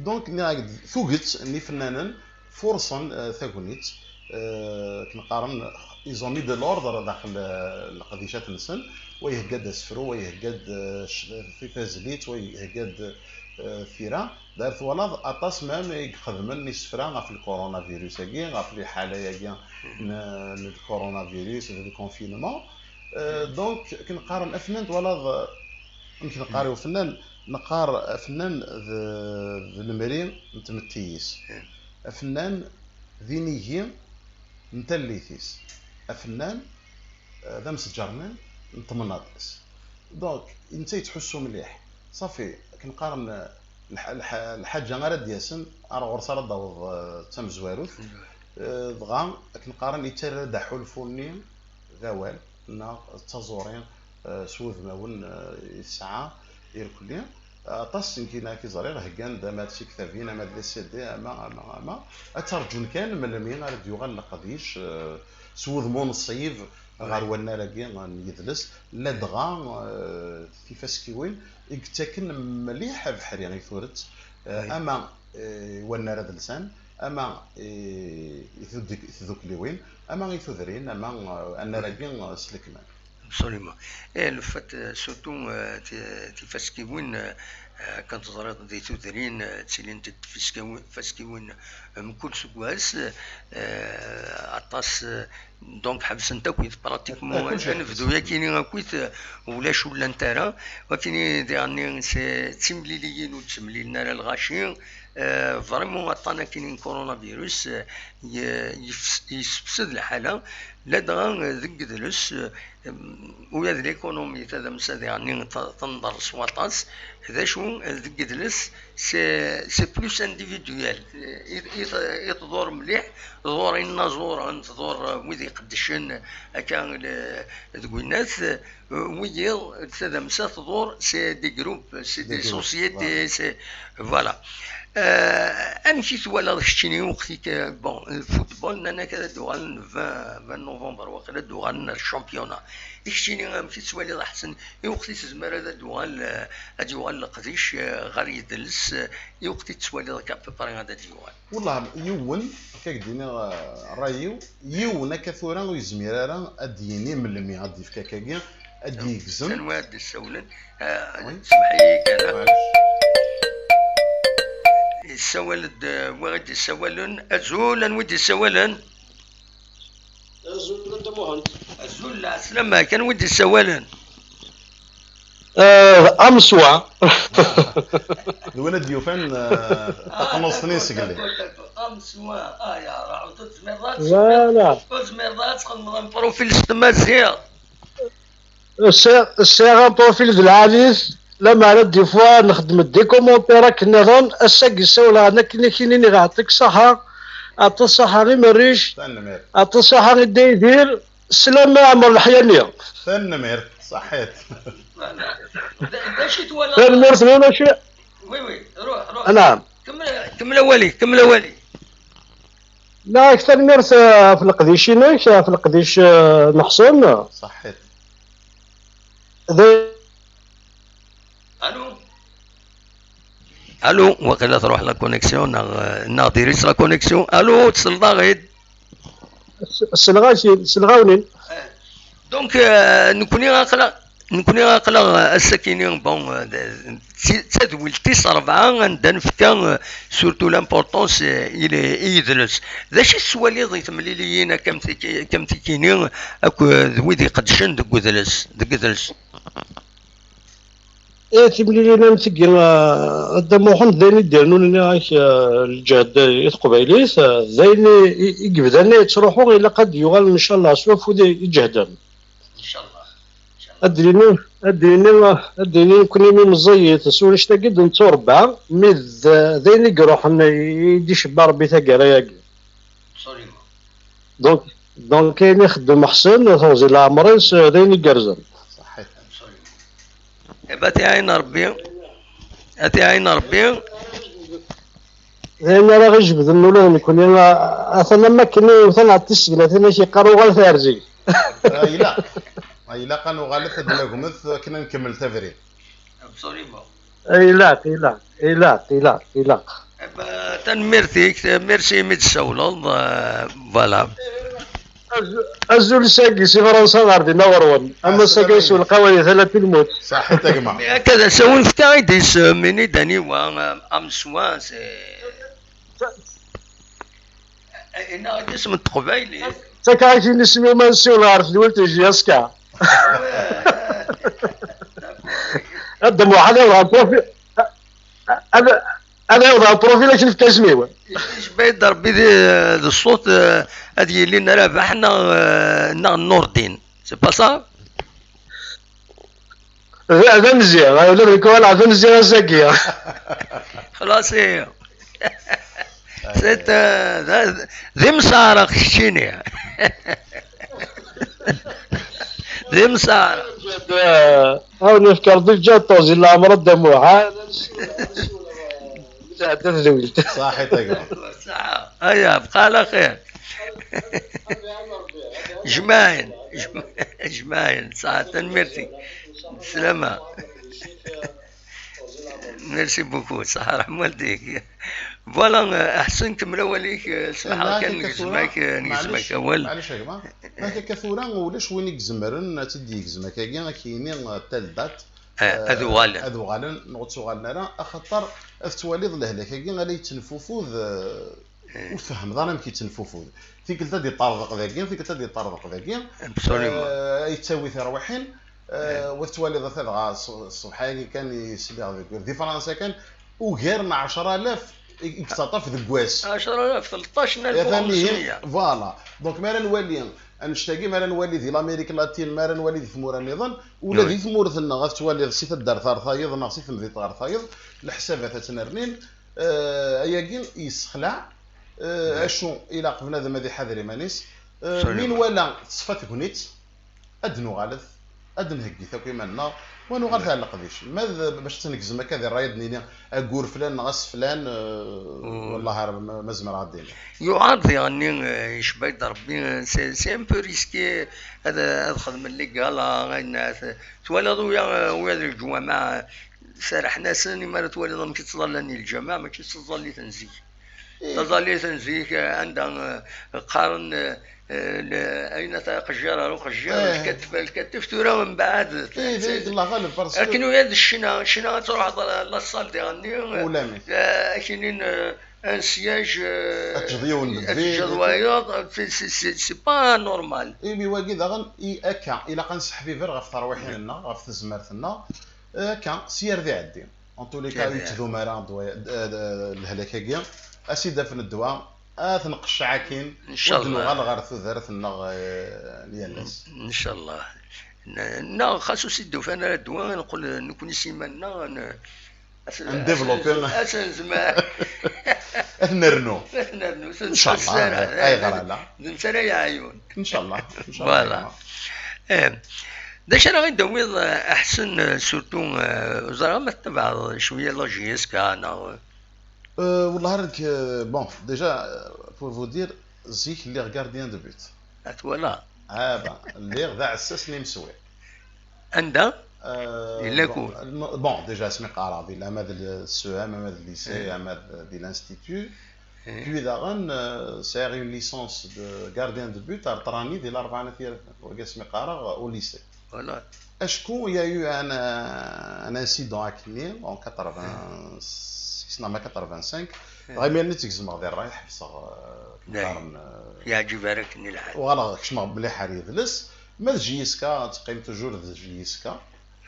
Donc, nniɣ-ak-d, tuget n yifennanen furṣen, eh, tagnit. Eh, akken qqaren, ils ont mis de l'ordre daxel, eh, leqdicat-nsen. Wa ihegga-d asefru, wa ihegga-d, eh, c-, tazlit, wa ihegga-d, eh, tira. Dar twalaḍ aṭas même i ixedmen isefra ɣef lcoronavirus-agi, ɣef liḥala-agi n, n lcoronavirus, d lconfinement. Euh, donc, akken qqaren afennan, twalaḍ, euh, amek neqqar i ufennan? Neqqar afennan d, d lemri n tmetti-is. Afennan d inigi n tallit-is. Afennan, euh, d amsǧernan n temnaḍt-is. Donc, netta yettḥussu mliḥ. Ṣafi, akken qqaren, euh, lḥ-, lḥ-, lḥaǧa ara d-yasen, ar ɣur-s ara d-taweḍ, euh, d tamezwarut. Euh, dɣa, akken qqaren, yettarra-d aḥulfu-nni d awal neɣ d taẓuri, eh, s wudmawen, eh, i tesɛa irkelli. Aṭas n kina i ẓriɣ, heggan-d ama d tiktabin, ama d les C D, ama, ama, ama. Ad tt-rǧun kan melmi ara d-yuɣal leqdic, eh, s wudem unṣib ɣer wannar-agi n yidles. Ladɣa, eh, tifaskiwin i yettaken mliḥ abeḥri i turet, eh, ama, eh, i wannar adelsan, ama i, i tud-, i tdukliwin, ama i tudrin, ama, eh, annar-agi, eh, s lekmal. Absolument. Et le fait, euh, surtout, euh, ti-, tifaskiwin, euh, euh, kan teẓriḍ di tudrin, euh, ttilint-d tfaskiwin, faskiwin, euh, mkul seg wass, euh, aṭas, euh, donc ḥebsent akk, pratiquement, anebdu-yagi-ni akk, euh, ulac ur llant ara. Wakini diɣenni, c'est d timliliyin ur d-ttemlilen ara lɣaci. Euh, vraiment, aṭṭan akini n coronavirus, euh, ye-, yefs-, yessefsed lḥala, ladɣa, euh, deg yidles, euh, ula d l'économie tadamsa diɣenni t-, tenḍer s waṭas. D acu, euh, deg yidles, c'est, c'est plus individuel. I, i, i tḍur mliḥ, tḍur inaẓuren, tḍur, euh, wid iqeddcen akka le-, deg winnat, euh, wiyiḍ, tadamsa tḍur, c'est des groupes, c'est des sociétés, c'est, voilà. Euh, amek i twalaḍ keččini, waqt-ik, euh, bon, le football, nnan-ak ad d-uɣalen vingt, vingt novembre, waqila ad d-uɣalen ar championnat. I keččini, amek i tettwaliḍ, aḥsen, i waqt i tezmer ad d-uɣal, euh, ad yuɣal leqdic, euh, ɣer yidles, euh, i waqt i tettwaliḍ akka à peu près ad d-yuɣal? Wellah, yiwen, akka k-d-iniɣ, euh, ṛṛay-iw, yiwen akka tura ur yezmir ara ad d-yini melmi ad d-yefk akkagi, ad d-yegzem. Anwa ad d-ssawlen? Ah, semmeḥ-iyi kan, ah. Yessawal-d, eh, wa i d-yessawalen. Azul, anwa i d-yessawalen? Azul, a Dda Muḥend. Azul, lɛeslama-k, anwa i d-yessawalen? Eh, Amswa. D win ad d-yufan, eh, taqnuṣt-nni n Segli. Amswa, ah, ya, ur tezmireḍ ad txedmeḍ, ur tezmireḍ ad txedmeḍ un profil s tmaziɣt. Sɛiɣ, sɛiɣ un profil d lɛali-t, lamara d-yeffeɣ nexdem des commentaires akken nniḍen, ass-agi ssawleɣ-n akken i k-inin iɣ-ɛṭik ṣṣaḥa, aṭas ṣṣaḥa i Merric, aṭas ṣṣaḥa i Dda Yidir, slam a Ɛmer Leḥyani. Tanemmirt, ṣaḥit. Tanemmirt, mais mačči. Oui, oui, ruḥ, ruḥ. Naɛam. Kemmel, kemmel awal-ik, kemmel awal-ik. Nniɣ-ak tanemmirt, eh, ɣef leqdic-inek, ɣef leqdic, eh, neḥsen. Ṣaḥit. D- Allô? Allô, waqila truḥ la connexion, neɣ, neɣ diri-tt la connexion. Allô, tesleḍ-aɣ-id? Selɣa-k-id, selɣa-wen-in. Donc, euh, nekkni aql-aɣ, nekkni aql-aɣ, euh, ass-akini, bon, euh, d, d, d tadwilt tis rebɛa anda nefka, euh, surtout l'importance, euh, i le, i yidles. D acu i tettwaliḍ i temliliyin akka am tiki-, akka am tikini, akked wid iqeddcen deg udles, deg udles? Eh, timlilin am tigi, ah, a Dda Muḥend, d ayen i d-irnun, nniɣ-ak, ah, lǧehd i teqbaylit, ah, d ayen i, i, i yebdan, i yettruḥu, ilaq ad d-yuɣal, ncallah, s wafud i, iǧehden. Ncallah. Ad d-nini, ad d-nini, ah, ad d-nini nekkni mi meẓẓiyit, s wanect-agi d-netturebba, mi d, d ayen i iruḥen, i, i d-icebba Rebbi taggara-agi. Absolument. Donc, donc ayen ixeddem Ḥsen, teɣzi n leɛmer-is, d ayen igerrzen. Ṣaḥit. Absolument. Eh ben, ad t-iɛin Rebbi. Ad t-iɛin Rebbi. D ayen ara ɣ-ijebden ula d nekkni, a-, atan am wakken i yewtan ɣer tis segnatin, ak yeqqar uɣalet ar zik. Ah, ilaq. Ah, ilaq ad nuɣalet ad d-nagmet akken ad nkemmel tabrit. Absolument. Ilaq, ilaq, ilaq, ilaq, ilaq. Eh ben, tanemmirt-ik, merci imi d-tessawleḍ, euh, voilà. Azul sagi si Fransa ɣer dinna ɣer-wen. Ama sagi s ulqawa di tala tilmut. Ṣaḥit a gma. Akka d asawen fka-d isem, ini-d aniwa, euh, ameswa, c'est, eh, inaɣ-d isem n teqbaylit. Ttakaɣ-ak inisem-iw ma nsiwel ɣer tedwilt n J S K. Ad d-muḥal ad ɣer profi-, ad, ad yaweḍ ɣer profil akken fka isem-iw. Ijba-yi-d Rebbi di, di ṣṣut, eh, ad yilin Rabaḥ neɣ, eh, neɣ Nurdin. C'est pas ça? D, d amezzi, ula d nekk walaɣ d amezzi ass-agi. Xlaṣ, ihi. C'est, eh, d, d imsar keččini. D imsar. Awen-nefk Rebbi lǧehd, teɣzi n leɛmer a Dda Muḥ, ha? Tɛedda tedwilt. Ṣaḥit a gma. Ṣaḥa. Aya, bqa ɛla xir. Jmaɛin, jmaɛin, ṣaḥa, tanemmirt-ik. Slama. Merci beaucoup, ṣaḥa, ṛeḥma waldik. Voilà, eh, Ḥsen, kemmel awal-ik, eh, smaḥ kan, negzem-ak, eh, negzem-ak awal. Maɛlic a gma, ma akka tura ulac win i izemren ad tt-id-yegzem akkagi, ad k-yini, eh, telle date, eh, ad uɣalen, ad uɣalen, neɣ ur ttuɣalen ara, axaṭer ad twaliḍ lehlak-agi ala yettenfufud, eh, ur tfehmeḍ ara amek yettenfufud. Tikkelt ad d-yeṭṭerḍeq dagi, tikkelt ad d-yeṭṭerḍeq dagi. Absolument. Eh, yettawi tirwiḥin, eh, wa tettwaliḍ ata dɣa ṣ-, ṣṣbeḥ-agi kan i sliɣ deg, di Fransa kan, ugar n ɛecra alaf i, i yettaṭṭaf deg wass. Ɛecra alaf, tleṭṭac alaf u xemsmya. Voilà. Donc, mi ara nwali annect-agi, mi ara nwali di l'Amérique latine, mi ara nwali di tmura nniḍen, ula di tmurt-nneɣ, ad twaliḍ si taddart ɣer tayeḍ neɣ si temdint ɣer tayeḍ, leḥsabat ad ttnernin. Eh, ayagi yessexlaɛ. Eh, acu ilaq bnadem ad iḥader iman-is? Eh, mi nwala teṣfa tegnit, ad d-nuɣalet, ad d-nheggi akk iman-nneɣ, wa nuɣalet ar leqdic. Ma d bac ad tt-negzem akka di ṛṛay, ad d-nini aggur flan neɣ ass flan, eh, wellah ar ma, ma zemreɣ ad d-iniɣ. Yuɛer diɣenni, eh, yecba-d Rebbi, eh, c'est, c'est un peu risqué ad, ad xedmen les galas, ayen, eh, twalaḍ uya, uya d lǧuwameɛ, serrḥen-asen, imi ara twaliḍ amek i ttẓallan i lǧameɛ, mačči d taẓallit n zik. Taẓallit n zik, eh, anda, eh, qqaren, eh, eh, le-, ayen ata aqejjar ar uqejjar, lkatef ar lkatef, tura mbeɛd, akken uya d ccna, ccna ad truḥeḍ la salle diɣenni, eh, ad k-inin, eh, un siège, eh, ad teǧǧeḍ yiwen deg vide, ad teǧǧeḍ wayeḍ, c'est, c'est, c'est, c'est pas normal. Imi wagi daɣen, i, akka, ilaq ad nesseḥbiber ɣef terwiḥin-nneɣ, ɣef tezmert-nneɣ, eh, akka, s yir d iɛeddi. En tous les cas, ur yettdum ara ddwa-, d-, d-, lehlak-agi. Ad s-id-afen ddwa, ad t-nqecceɛ akkin, ur d-nuɣal ɣer tudert-nneɣ, eh, n yal ass. Ncallah. N-, neɣ xas ur s-id-ufan ara ddwa, ad neqqel nekkni s iman-nneɣ, n-, ad s-, ad s-, ad s-nzem-, ad t-nernu. Ad t-nernu, ad t-nseqsara. Ncallah, ayɣer ala? D netta ara yeɛyun. Ncallah, ncallah. Voilà. Eh, d acu ara ɣ-d-tawiḍ, eh, a Ḥsen, eh, surtout, eh, ur ẓriɣ ma tettabaɛeḍ cwiya la J S K neɣ? Eh, wellah ara nekk, eh, bon, déjà, eh, pour vous dire, zik lliɣ gardien de but. At wala. Ah ben, lliɣ d aɛessas n imsewwi. Anda? Euh, Yella bon, kud. Bon, déjà asmi qqareɣ di, ama d le C E M, ama d le lycée, ama d, di l'institut. Puis daɣen, euh, sɛiɣ une licence de gardien de but ar ṭrani di Larebɛa n At Yiraten, wagi asmi qqareɣ au lycée. Voilà. Acku il y a eu un, un incident akkenni en quatre-vingt-six, neɣ ma quatre-vingt-cinq. Dɣa imir-nni ttgezmeɣ di ṛṛay, ḥebseɣ, euh, Dayen. Qqaren, euh, Yeɛǧib ara akken i lḥal. Uɣaleɣ kecmeɣ mliḥ ar yidles. Ma d J S K, teqqim toujours d J S K.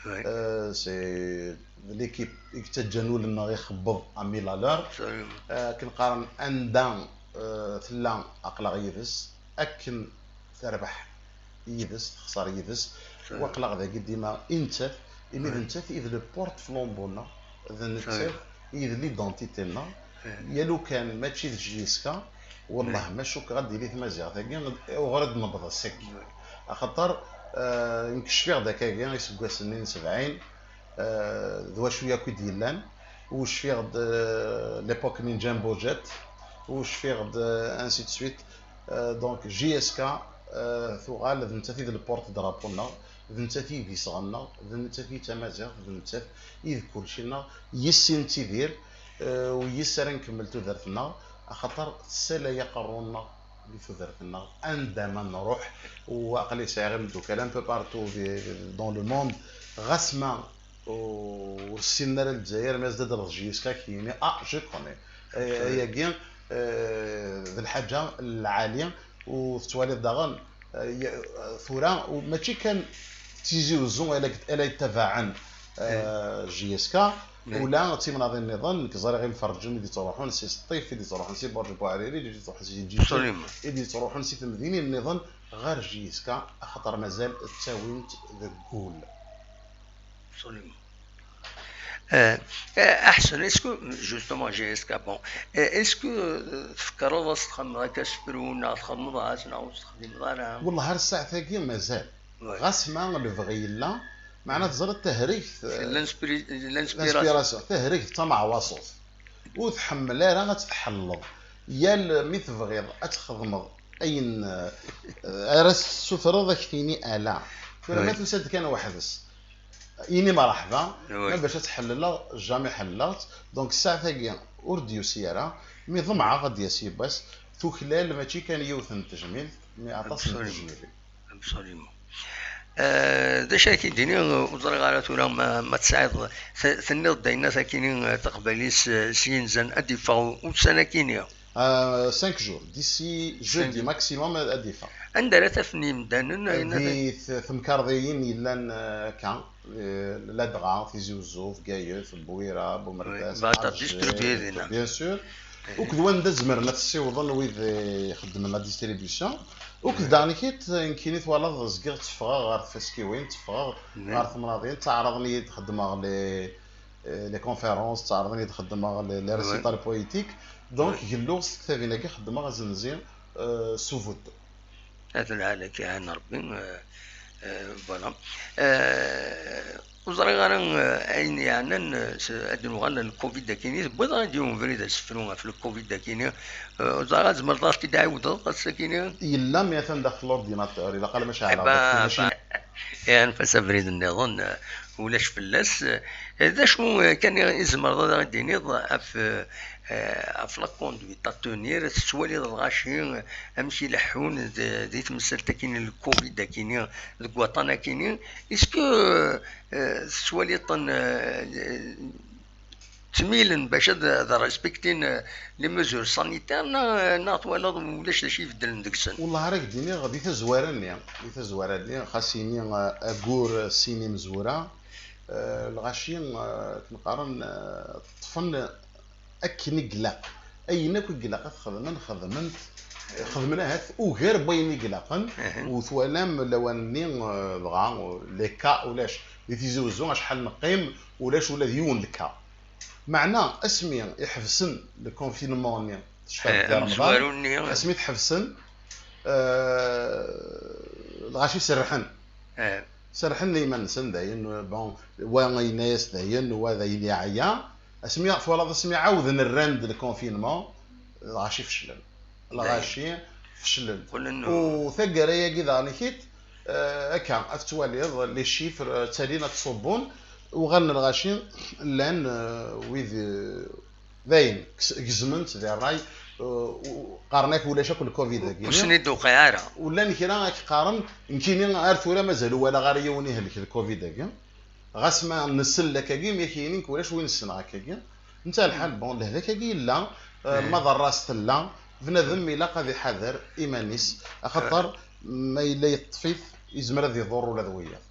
Oui. Euh, c'est l'équipe i yettaǧǧan ul-nneɣ ixebbeḍ à mille à l'heure. Absolument. Euh, akken qqaren, anda, euh, tella, aql-aɣ yid-s. Akken terbeḥ yid-s, texṣer yid-s. Waql-aɣ dagi dima i nettat, imi d nettat i d le porte-flambeau-nneɣ, d nettat i d l'identité-nneɣ. Ya lukan mačči d J S K, wellah ma cukkeɣ ad d-tili tmaziɣt-agi, uɣur ad d-nebḍes akk. Axaṭer, euh, nekk cfiɣ-d akkagi iseggasen-nni n sebɛin, euh, d wacu yakk i d-yellan, u cfiɣ-d, euh, l'époque-nni n Jumbo Jet, u cfiɣ-d, euh, ainsi de suite. Euh, donc J S K, euh, tuɣal d nettat i d le porte-drapeau-nneɣ, d nettat i d iseɣ-nneɣ, d nettat i d tamaziɣt, d nettat i d kulci-nneɣ, yis-s i nettidir, euh, u yis-s ara nkemmel tudert-nneɣ, axaṭer tessalay aqerru-nneɣ di tudert-nneɣ, anda ma nruḥ, u aql-i sɛiɣ imeddukal un peu partout di, dans le monde, ɣas ma ur ssinen ara Lezzayer, ma as-d-tedreḍ J S K, ad k-yini, ah, je connais. Eh, ayagi, eh, d lḥaǧa lɛali, u tettwaliḍ daɣen, eh, ya-, tura, u mačči kan d Tizi Uzzu ay la, ay la yettabaɛen, eh, J S K, ula d timnaḍin nniḍen, nekk ẓriɣ imferrǧen i d-yettruḥun si Sṭif, i d-yettruḥun si Burǧ Buɛriri, i d-yettruḥun si Ǧiǧa, Absolument. I d-yettruḥun si temdinin nniḍen ɣer J S K, axaṭer mazal ttawin-t deg wul. Absolument. Euh, euh, Ahsen, est-ce que, justement, J S K, bon, euh, est-ce que, euh, tfekkreḍ ad s-txedmeḍ akka asefru, neɣ txedmeḍ-as, neɣ ur s-texdimeḍ ara? Wellah ar ssaɛt-agi mazal. Ouais. Ɣas ma lebɣi yella, meɛna teẓriḍ tahrigt, C'est l'inspiri-, l'inspiration. L'inspiration, tahrigt d tameɛwaṣut. Ur tḥemmel ara ad tḥelleḍ. Yal mi tebɣiḍ ad txedmeḍ ayen, eh, ara s-tessutreḍ, ad k-tini ala. Tura ma Oui. tusa-d kan weḥd-s, ini mreḥba, Oui. Ma bac ad tḥelleleɣ, jamais ḥelleleɣ-tt. Donc ssaɛt-agi ur d-yusi ara, mi ḍemɛeɣ ad d-yas yiwwas, tuklal mačči kan yiwet n tejmilt, mais aṭas n Absolument. tejmilin. Absolument. Euh, d acu ara k-id-iniɣ, ur ẓriɣ ara tura ma, ma tesɛiḍ, t-, tenniḍ-d ayen akini, euh, taqbaylit s, s yinzan ad d-iffeɣ ussan akini. Euh, cinq jours, d'ici jeudi jours. Maximum ad d-iffeɣ. Anda ara tafen yimdanen ayen ara Di t-, temkarḍiyin yellan, euh, akka, euh, ladɣa, Tizi Uzzu, Bgayet, Bwira, Bumerdas, Oui, va Alger, distribuer dinna. Bien sûr. Uked wanda zemren ad ssiwḍen wid, eh, ixeddmen la distribution. Uked daɣen kit, nekkini twalaḍ zgiɣ tteffɣeɣ ɣer tfaskiwin, tteffɣeɣ ɣer temnaḍin, ttaɛraḍen-iyi-d xeddmeɣ les, eh, les conférences, ttaɛraḍen-iyi-d xeddmeɣ les, les récitals poétiques. Donc gelluɣ s tektabin-agi, xeddmeɣ azenzi, eh, s ubuddu. Ad lɛalak iɛan Rebbi, euh, euh, voilà. Euh, ur ẓriɣ ara, euh, ayen yeɛnan, euh, s-, ad nuɣal n covid akini, tewwiḍ-aɣ-d yiwen ubrid asefru ɣef le covid akini. Euh, ur ẓriɣ ad tzemreḍ ad ɣ-t-id-ɛiwdeḍ ass akini? Yella, mi atan daxel l'ordinateur, ilaq ala ma ceɛleɣ Bah, deg tmacint. Bah, iɛanef-as abrid nniḍen, euh, ulac fell-as. Euh, d acu, euh, kan i tzemreḍ ad aɣ-d-tiniḍ ɣef, euh, euh, ɣef la conduite à tenir, tettwaliḍ lɣaci, euh, amek i leḥḥun d-, di temsalt akini n le covid akini, deg waṭṭan akini? Est-ce que, euh, tettwaliḍ-ten, euh, ttmilen bac ad, ad respectin, euh, les mesures sanitaires, neɣ, neɣ twalaḍ ulac d acu ibeddlen deg-sen? Wellah ara k-d-iniɣ di tazwara-nni, di tazwara-nni, xas ini, eh, aggur, eh, sin imezwura, eh, lɣaci, eh, akken qqaren, eh, ṭṭfen akken i ilaq. Ayen akk i ilaq ad xedmen, xedmen-t, xedmen ahat ugar n wayen i ilaqen, u twalam lawan-nni, eh, dɣa, les cas ulac. Di Tizi Uzzu acḥal neqqim, ulac ula d yiwen lka. Meɛna asmi i ḥebsen le confinement-nni, tecfiḍ, Eh, deg Remḍan, amezwaru-nni. Asmi t-ḥebsen, eh, lɣaci serrḥen. Eh, Serrḥen i yiman-nsen dayen, bon, wa yenna-yas dayen, wa dayen yeɛya. Asmi twalaḍ, asmi ɛawden rran-d le confinement, lɣaci feclen. Lɣaci feclen. Qqlen U taggara-agi daɣen-ikit, Euh, akka ad tettwaliḍ les chiffres, euh, ttalin ad ttṣubbun. Uɣalen lɣaci llan, euh, wid, euh, dayen, ges-, gezmen-tt di ṛṛay, uh, u-, qqaren-ak ulac akk lcovid-agi. Ur sen-id-tuqiɛ ara. U llan kra ad k-qqaren, nekkini ar tura mazal ur walaɣ ara yiwen ihelk lcovid-agi. Ɣas ma nsell akkagi, mi ak-yini nekk ulac win ssneɣ akkagi. Netta lḥal, bon, lehlak-agi yella, uh, lmaḍerra-s tella, bnadem ilaq ad iḥader iman-is, axaṭer ma yella yeṭṭef-it, yezmer ad iḍurr ula d wiyaḍ.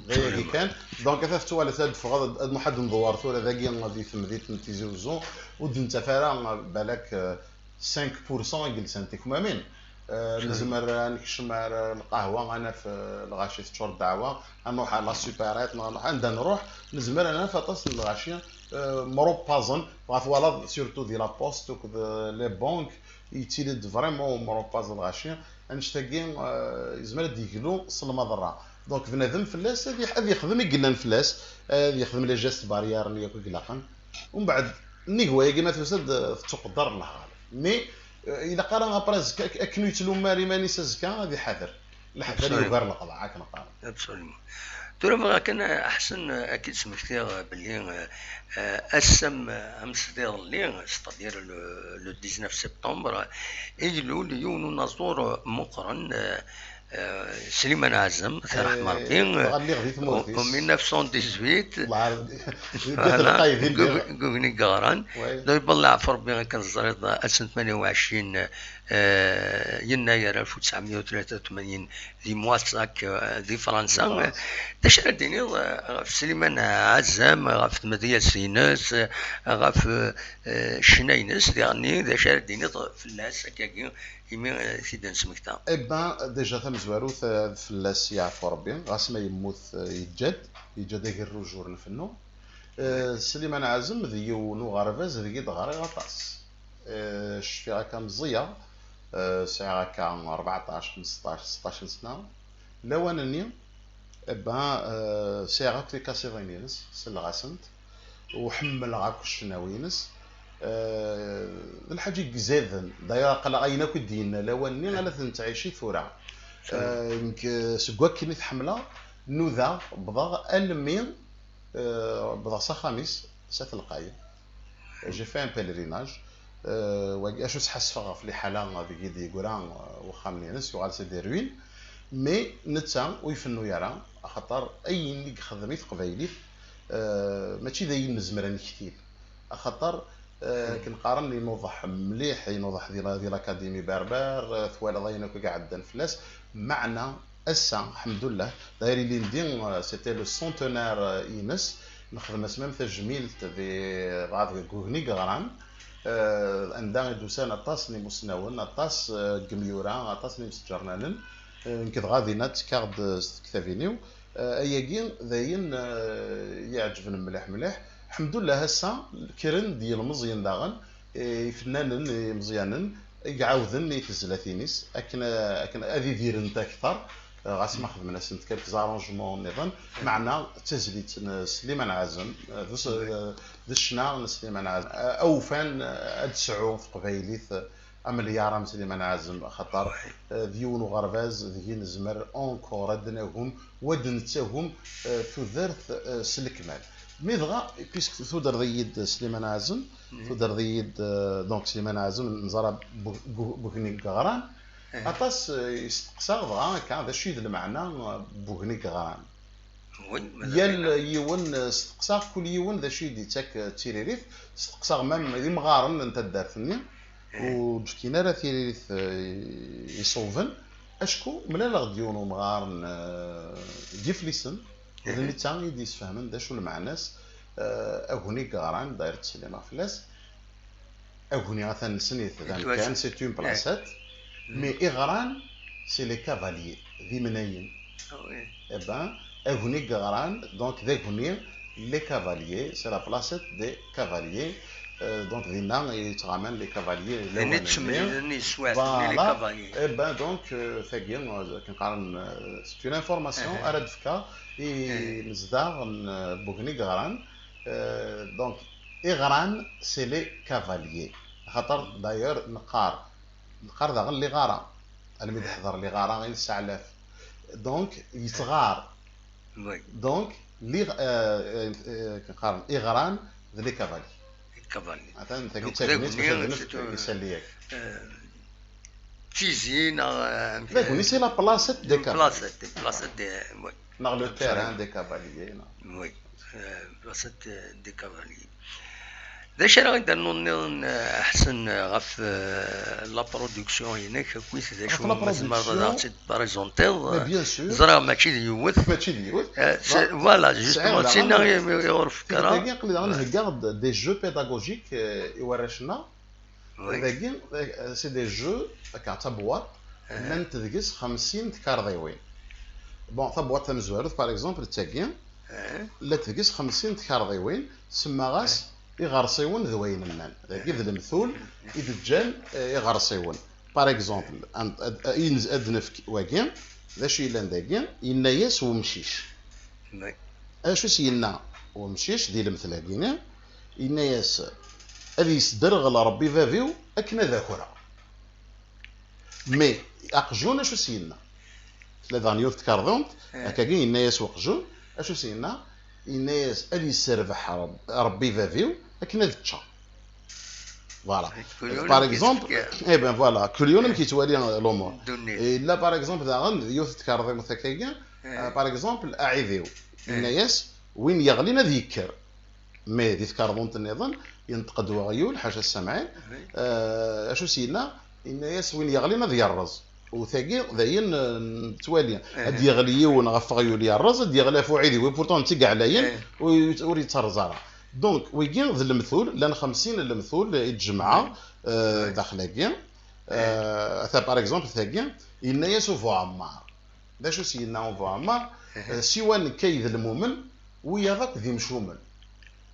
D ayagi kan. Donc, ata tettwaliḍ ad d-teffɣeḍ, ad, ad nruḥ ad ndewwer tura dagi di temdint n Tizi Uzzu, ur d-nettaf ara, balak, euh, cinq pour cent i yelsan tikmamin. Euh, nezmer ad nekcem ar lqahwa, ad naf, euh, lɣaci teččur ddeɛwa, ad nruḥ ar la supérette, neɣ ad nruḥ anda nruḥ, nezmer ad naf aṭas n lɣaci, euh, mrupaẓen, ɣef walaḍ, surtout di la poste akked, euh, les banques, yettili-d vraiment mrupaẓ lɣaci. Annect-agi, euh, yezmer ad d-yeglu s lmaḍerra. Donc, bnadem fell-as ad yex-, ad yexdem i yellan fell-as, ad yexdem les gestes barrières-nni akk i ilaqen. Umbeɛd, nnig wayagi ma tusa-d, tettuqeddar lehɣalef. Mais, euh, ilaq ara après azekka, ak-, akken ur yettlummu ara iman-is azekka, ad iḥader. Leḥder yugar leqḍeɛ, akken qqaren. Absolument. Tura bɣiɣ kan, Ḥsen, ad k-id-smektiɣ belli, euh, ass am, am s iḍelli, c'est-à-dire le, le dix-neuf septembre, i ilul yiwen unaẓur meqqren, euh, euh, Sliman Ɛazem, ad t-yerḥem Rebbi, euh, en mille neuf cent dix-huit, voilà, deg Ugni Yeɣran. Donc, yewweḍ leɛfu Rebbi akken teẓriḍ, ass n tmanya u ɛecrin, euh, yennayer alef u tesɛemya u tlata u tmanyin, di Moissac, euh, di Fransa. D acu ara d-tiniḍ, euh, ɣef Sliman Ɛazem, ɣef tmedyazt-ines, euh, ɣef, euh, ccna-ines, diɣenni d acu ara d-tiniḍ fell-as akkagi, imi, euh, t-id-nesmekta? Eh ben, déjà tamezwarut, euh, fell-as yeɛfu Rebbi, ɣas ma yemmut, euh, yeǧǧa-d, yeǧǧa-d agerruj ur nfennu. Euh, Sliman Ɛazem d yiwen uɣerbaz deg i d-ɣriɣ aṭas. Euh, cfiɣ akka meẓẓiyeɣ, euh, sɛiɣ akka rbeɛṭac, xmesṭac, seṭṭac n sna. Lawan-nni, eh ben, euh, sɛiɣ akk tikasiḍin-ines, selleɣ-asent, u ḥemmleɣ akk ccnawi-ines. Euh, d lḥaǧa i izaden. D'ailleurs, aql-aɣ ayen akk i d-yenna lawan-nni, ala t-nettɛici tura. Euh, nekk, euh, seg wakken i t-ḥemmleɣ, nudaɣ, wwḍeɣ almi, euh, wwḍeɣ s axxam-is, s At Lqayen. J'ai fait un pèlerinage. Euh, wagi, acu sḥassfeɣ ɣef liḥala deg i d-yeggra, euh, wexxam-nni-ines, yuɣal c'est des ruines. Mais netta ur ifennu ara, axaṭer ayen i yexdem i teqbaylit, euh, mačči d ayen nezmer ad nektil. Axaṭer, euh, akken qqaren, inuḍeḥ mliḥ, inuḍeḥ di la, di l'Académie Berbère, euh, twalaḍ ayen akk i iɛeddan fell-as. Meɛna ass-a, ḥemdullah, d'ailleurs ilindi, euh, c'était le centenaire, euh, ines, nexdem-as même tajmilt di, dɣa deg Ugni Yeɣran, euh, anda i d-usan aṭas n imusnawen, aṭas, euh, n yimyura, aṭas n yimseǧernanen, euh, nekk dɣa dinna ttekkaɣ-d s tektabin-iw. Euh, ayagi d ayen, euh, i iɛeǧben mliḥ mliḥ. Ḥemdullah, ass-a kkren-d yilmeẓyen daɣen, eh, ifennanen, imeẓyanen, i iɛawden i tezlatin-is, akken, akken ad idirent akteṛ, eh, ɣas ma xedmen-asent quelques arrangements nniḍen, meɛna d tazlit n Sliman Ɛazem, eh, d s-, eh, d ccna n Sliman Ɛazem. Eh, awfan, eh, ad tesɛu teqbaylit, eh, amelyaṛ am Sliman Ɛazem, axaṭer, eh, d yiwen uɣerbaz deg i nezmer encore ad d-nagem, u ad d-nettagem, eh, tudert, eh, s lekmal. Mi dɣa, puisque tudreḍ-iyi-d Sliman Ɛazem, tudreḍ-iyi-d, euh, donc Sliman Ɛazem, neẓra Bu-, Bu-, Bugni Yeɣran. Aṭas, euh, yesteqsa dɣa akka, d acu i d lmeɛna, euh, Bugni Yeɣran? Yal yiwen, euh, steqsaɣ kul yiwen d acu i d-yettak, euh, d tiririt, steqsaɣ même d imɣaren n taddart-nni, ur d-fkin ara tiririt, euh, iṣuben, acku mlaleɣ-d yiwen umɣar n, euh, n Yiflisen, d netta i d-yesfehmen d acu lmeɛna-s, euh, Agni Yeɣran, d'ailleurs ttsellimeɣ fell-as. Agni atan nessen-it d amkan, c'est une placette. Mais Iɣran, c'est les cavaliers, d imnayen. Eh ben, Agni Yeɣran, donc d Agni, les cavaliers, c'est la placette des cavaliers. Euh, donc dinna yettɣaman les cavaliers, lawan-nni. Voilà. Eh ben, donc, euh, tagi, euh, akken qqaren, euh, c'est une information ara d-fkeɣ i imezdaɣ n, euh, Bugni Yeɣran. Euh, donc, Iɣran, c'est les cavaliers. Axaṭer, d'ailleurs, neqqar, neqqar daɣen liɣara. Almi d-ḥḍer liɣara i nesseɛlaf. Donc, yettɣar. Donc, les, euh, euh, euh, iɣran d les cavaliers. Atan tagi d tagnit bac ad nefk isalli-agi. Tizi neɣ Taguni, c'est la placette des cavaliers. Placette, placette des, oui. Neɣ le terrain des cavaliers. Oui, euh, placette des cavaliers. D acu ara ɣ-d-rnun nniḍen, eh, Ḥsen, eh, ɣef, eh, la production-inek akkit d acu ma tzemreḍ ad aɣ-tt-id-tprézentiḍ, Mais bien sûr. Ẓriɣ mačči d yiwet. Mačči d yiwet. Eh, c'est- voilà, justement, d tinna i ɣur-fekreɣ. Aql-i daɣen heggaɣ-d des jeux pédagogiques, euh, i warrac-nneɣ. Dagi, euh, c'est des jeux, akka, tabwaṭ, llant deg-s xemsin tkarḍiwin. Bon, tabwaṭ tamezwarut, par exemple, d tagi, llant deg-s xemsin tkarḍiwin, semmaɣ-as iɣersiwen d wayen nnan. Dagi d lemtul i d-ǧǧan, eh, iɣersiwen. Par exemple, ad, ad, ad, ad nefk wagi, d acu yellan dagi, yenna-yas wemcic. Acu s-yenna wemcic di lemtel-agi-nni? Yenna-yas, ad yesderɣel Rebbi bab-iw akken ad akreɣ. Mais aqjun acu s-yenna? Tella daɣen yiwet tkarḍunt, akkagi yenna-yas uqjun, acu s-yenna? Yenna-yas, ad yesserbeḥ Reb-, Rebbi bab-iw akken ad ččeɣ. Voilà. Par exemple, eh ben voilà, kul yiwen amek yettwali l'umur. Yella, par exemple, daɣen yiwet tkarḍunt akkagi, eh, par exemple, aɛidiw. Yenna-yas, win yeɣlin ad yekker. Mais di tkarḍunt nniḍen, yenṭeq-d weɣyul, ḥaca ssamɛin, eh, acu s-yenna? Yenna-yas, win yeɣlin ad yerreẓ. U tagi d ayen, eh, nettwali. Ad d-yeɣli yiwen ɣef weɣyul yerreẓ, ad d-yeɣli ɣef uɛidiw, i pourtant d tigeɛlayin, ur, ur yetterreẓ ara. Donc, wigi d lemtul, llan xemsin n lemtul i d-jemɛeɣ, eh, daxel-agi. Eh, ata, par exemple, tagi, yenna-yas ubuɛemmar. D acu s-yenna ubuɛemmar? Eh, siwa nekk ay d lmumen, wiyaḍ akk d imcumen.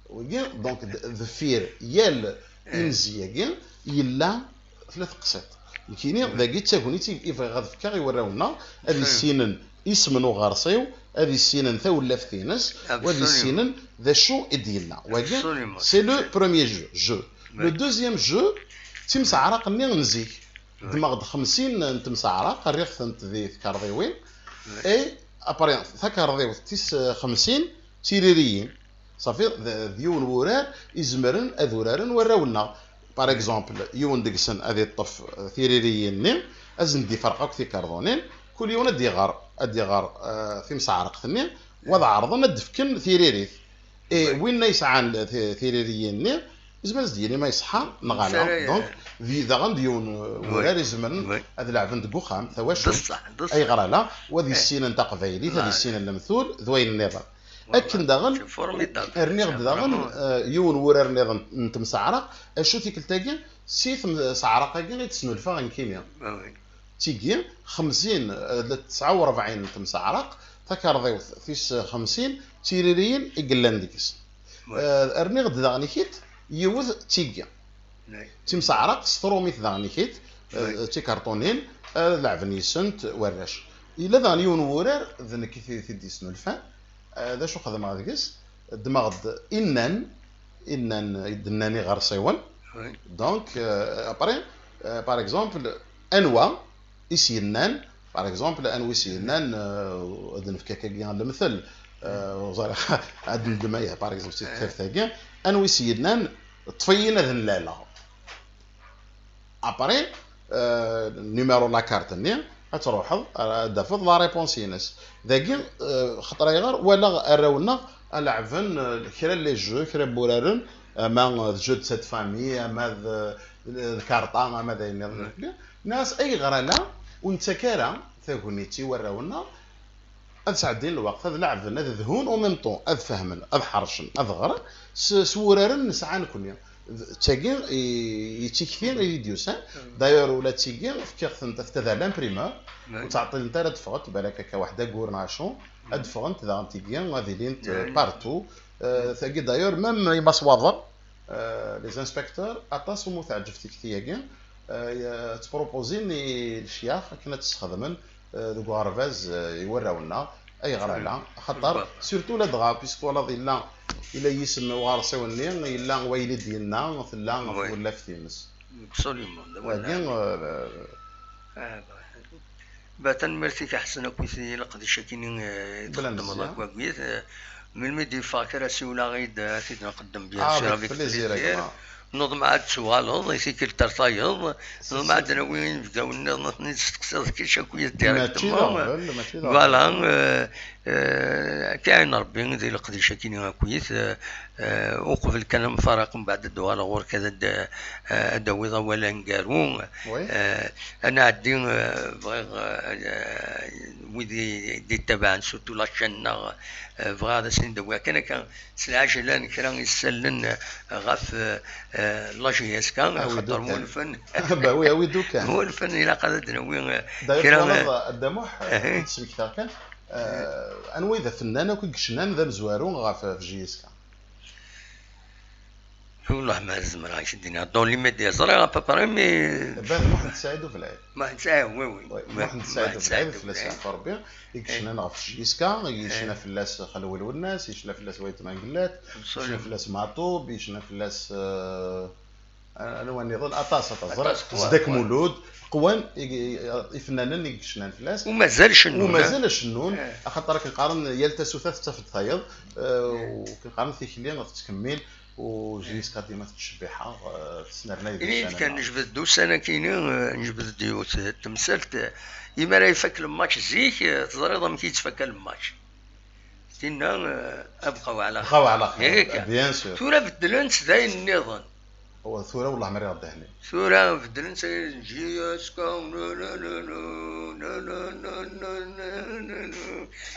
Wigi, donc, d-, deffir yal inzi-agi, yella tella teqsiṭ. Nekkini, dagi d tagnit i, i bɣiɣ ad fkeɣ i warraw-nneɣ, ad issinen isem n uɣersiw, ad issinen tawlaft-ines, u ad issinen d acu i d-yenna. Wagi, c'est le premier jeu, jeu. Le deuxième jeu, d timseɛraq-nni n zik. Ddmeɣ-d xemsin n temseɛraq, rriɣ-tent di tkarḍiwin. Et après, takarḍiwt tis xemsin d tiririyin. Safi, d, d yiwen wurar izemren ad uraren warraw-nneɣ. Par exemple, yiwen deg-sen ad iṭṭef, eh, tiririyin-nni, ad sen-d-iferq akk tikarḍunin, kul yiwen ad d-iɣer, ad d-iɣer, eh, timseɛraqt-nni, u ad ɛerḍen ad d-fken tiririt. Et winna yesɛan ti-, tiririyin-nni, yezmer ad s-d-yini ma iṣeḥḥa neɣ ala. Donc, d, daɣen d yiwen, eh, wurar izemren ad leɛben deg uxxam, tawacult. Ayɣer ala? U ad issinen taqbaylit, ad issinen lemtul, d wayen nniḍen. Akken daɣen, rniɣ-d daɣen, eh, yiwen wurar nniḍen n temseɛraq, acu tikkelt-agi, si temseɛraq-agi i d-snulfaɣ nekkini. Tigi, xemsin, eh, d tesɛa u rebɛin n temseɛraq, takarḍiwt tis xemsin d tiririyin i yellan deg-s. Eh, rniɣ-d daɣen-ikit yiwet d tigi. D timseɛraq s trumit daɣen-ikit, eh, d tikarṭunin, eh, ad leɛben yis-sent warrac. Yella daɣen yiwen wurar, d nekk i t-, t-id-yesnulfan. Eh, d acu xedmeɣ deg-s? Ddmeɣ-d innan, innan i d-nnan iɣersiwen. Donc, eh, après, eh, par exemple, anwa i s-yennan, par exemple, anwa i s-yennan, eh, ad nefk akkagi lemtel, eh, ur ẓriɣ, ad neddem aya, par exemple, si tektabt-agi, anwa i s-yennan, ṭṭef-iyi-n ad nlaleɣ. Après, euh, numéro n la carte-nni, ad truḥeḍ, ad d-tafeḍ la réponse-ines. Dagi, euh, xaṭer ayɣer walaɣ arraw-nneɣ a leɛben, euh, kra n les jeux, kra n wuraren, ama d jeu de cette famille, ama d, d karṭa, ama d ayen nniḍen. Nniɣ-as, ayɣer ala ur nettak ara tagnit i warraw-nneɣ ad sɛeddin lweqt, ad leɛben, ad dhun, en même temps ad fehmen, ad ḥercen, ad ɣren s, s wuraren nesɛa nekni. D tagi i, i d tikti i d-yusan. D'ailleurs, ula d tigi fkiɣ-tent, fkiɣ-tent à l'imprimeur, ur ttɛeṭṭilent ara ad ffɣent, balak akka waḥed aggur neɣ acu, ad ffɣent daɣen tigi, ad ilint, euh, partout. Euh, tagi d'ailleurs, même imaswaḍen, euh, les inspecteurs, aṭas umi teɛǧeb tikti-agi, euh, ttpropozin i lecyax akken ad tt-sxedmen, euh, deg uɣerbaz, euh, i warraw-nneɣ. Ayɣer ala? Axaṭer, surtout ladɣa, puisque twalaḍ yella, yella yisem uɣersiw-nni, yella wayen i d-yenna, tella ɣef tewlaft-ines. Absolument. Wagi, euh, Ba, tanemmirt-ik a Ḥsen akkit i leqdic-agi-nni, eh, i txeddmeḍ akk akkit, eh, melmi d-yeffeɣ kra siwleɣ-id, eh, ad t-id-nqeddem, bien sûr, avec plaisir. Neḍmeɛ ad d-tuɣaleḍ i tikkelt ar tayeḍ, neḍmeɛ ad d-nawi inebgawen nniḍen ad ten-id-testeqsiḍ kečč akkit directement. Voilà, eh, eh, akka i Rebbi di leqdic-agi-nni akkit, eh, eh, uqbel kan ad nfaraq, mbeɛd ad d-uɣaleɣ ɣur-k ad d-, eh, ad d-tawiḍ awal aneggaru. Eh, ad nɛeddi, eh, bɣiɣ, eh, wid i d-ittabaɛen surtout la chaîne-nneɣ, eh, bɣiɣ ad asen-d-awiɣ kan akka s lɛejlan kra isallen, eh, ɣef, eh, eh, la J S K, axaṭer wulfen. Bah oui, awi-d kan. Wulfen, ilaq ad d-nawi, eh, kra, eh, Dda Muḥ, ad d-smektaɣ kan, eh, anwa i d afennan akk i yecnan d amezwaru ɣef, ɣef J S K? Wellah ma zemreɣ ad k-d-iniɣ dans l'immédiat, ẓriɣ à peu près, mais... Ben Muḥend Saɛid Ubelɛid. Muḥend Saɛid, oui, oui. Muḥend Saɛid Ubelɛid, fell-as yeɛfu Rebbi, i yecnan ɣef J S K, yecna fell-as Xalwa Lwennas, yecna fell-as Wayt Mangellat, yecna fell-as Meɛṭub, yecna fell-as, eh, anwa nniḍen, aṭas, aṭas. Ẓriɣ Zeddak Mulud, qwan i, i, ifennanen i yecnan fell-as. U mazal cennun, u mazal cennun, axaṭer akken qqaren yal tasuta tettaf-d tayeḍ, eh, u akken qqaren tikli tettkemmil, u J S K dima tettcebbiḥ-aɣ, eh, tesnernay di... Ini-d kan, necbed-d ussan-agi-ni, eh, necbed-d yiwet, eh, temsalt, eh, imi ara ifak lmatch zik, eh, teẓriḍ amek i yettfakka lmatch. Tinna, eh, abqaw ɛla xir. Abqaw ɛla xir, bien sûr. Tura beddlen-tt d ayen nniḍen. Tura wellah ma rriɣ ddehn-iw. Tura beddlen-tt d J S K, no, no, no.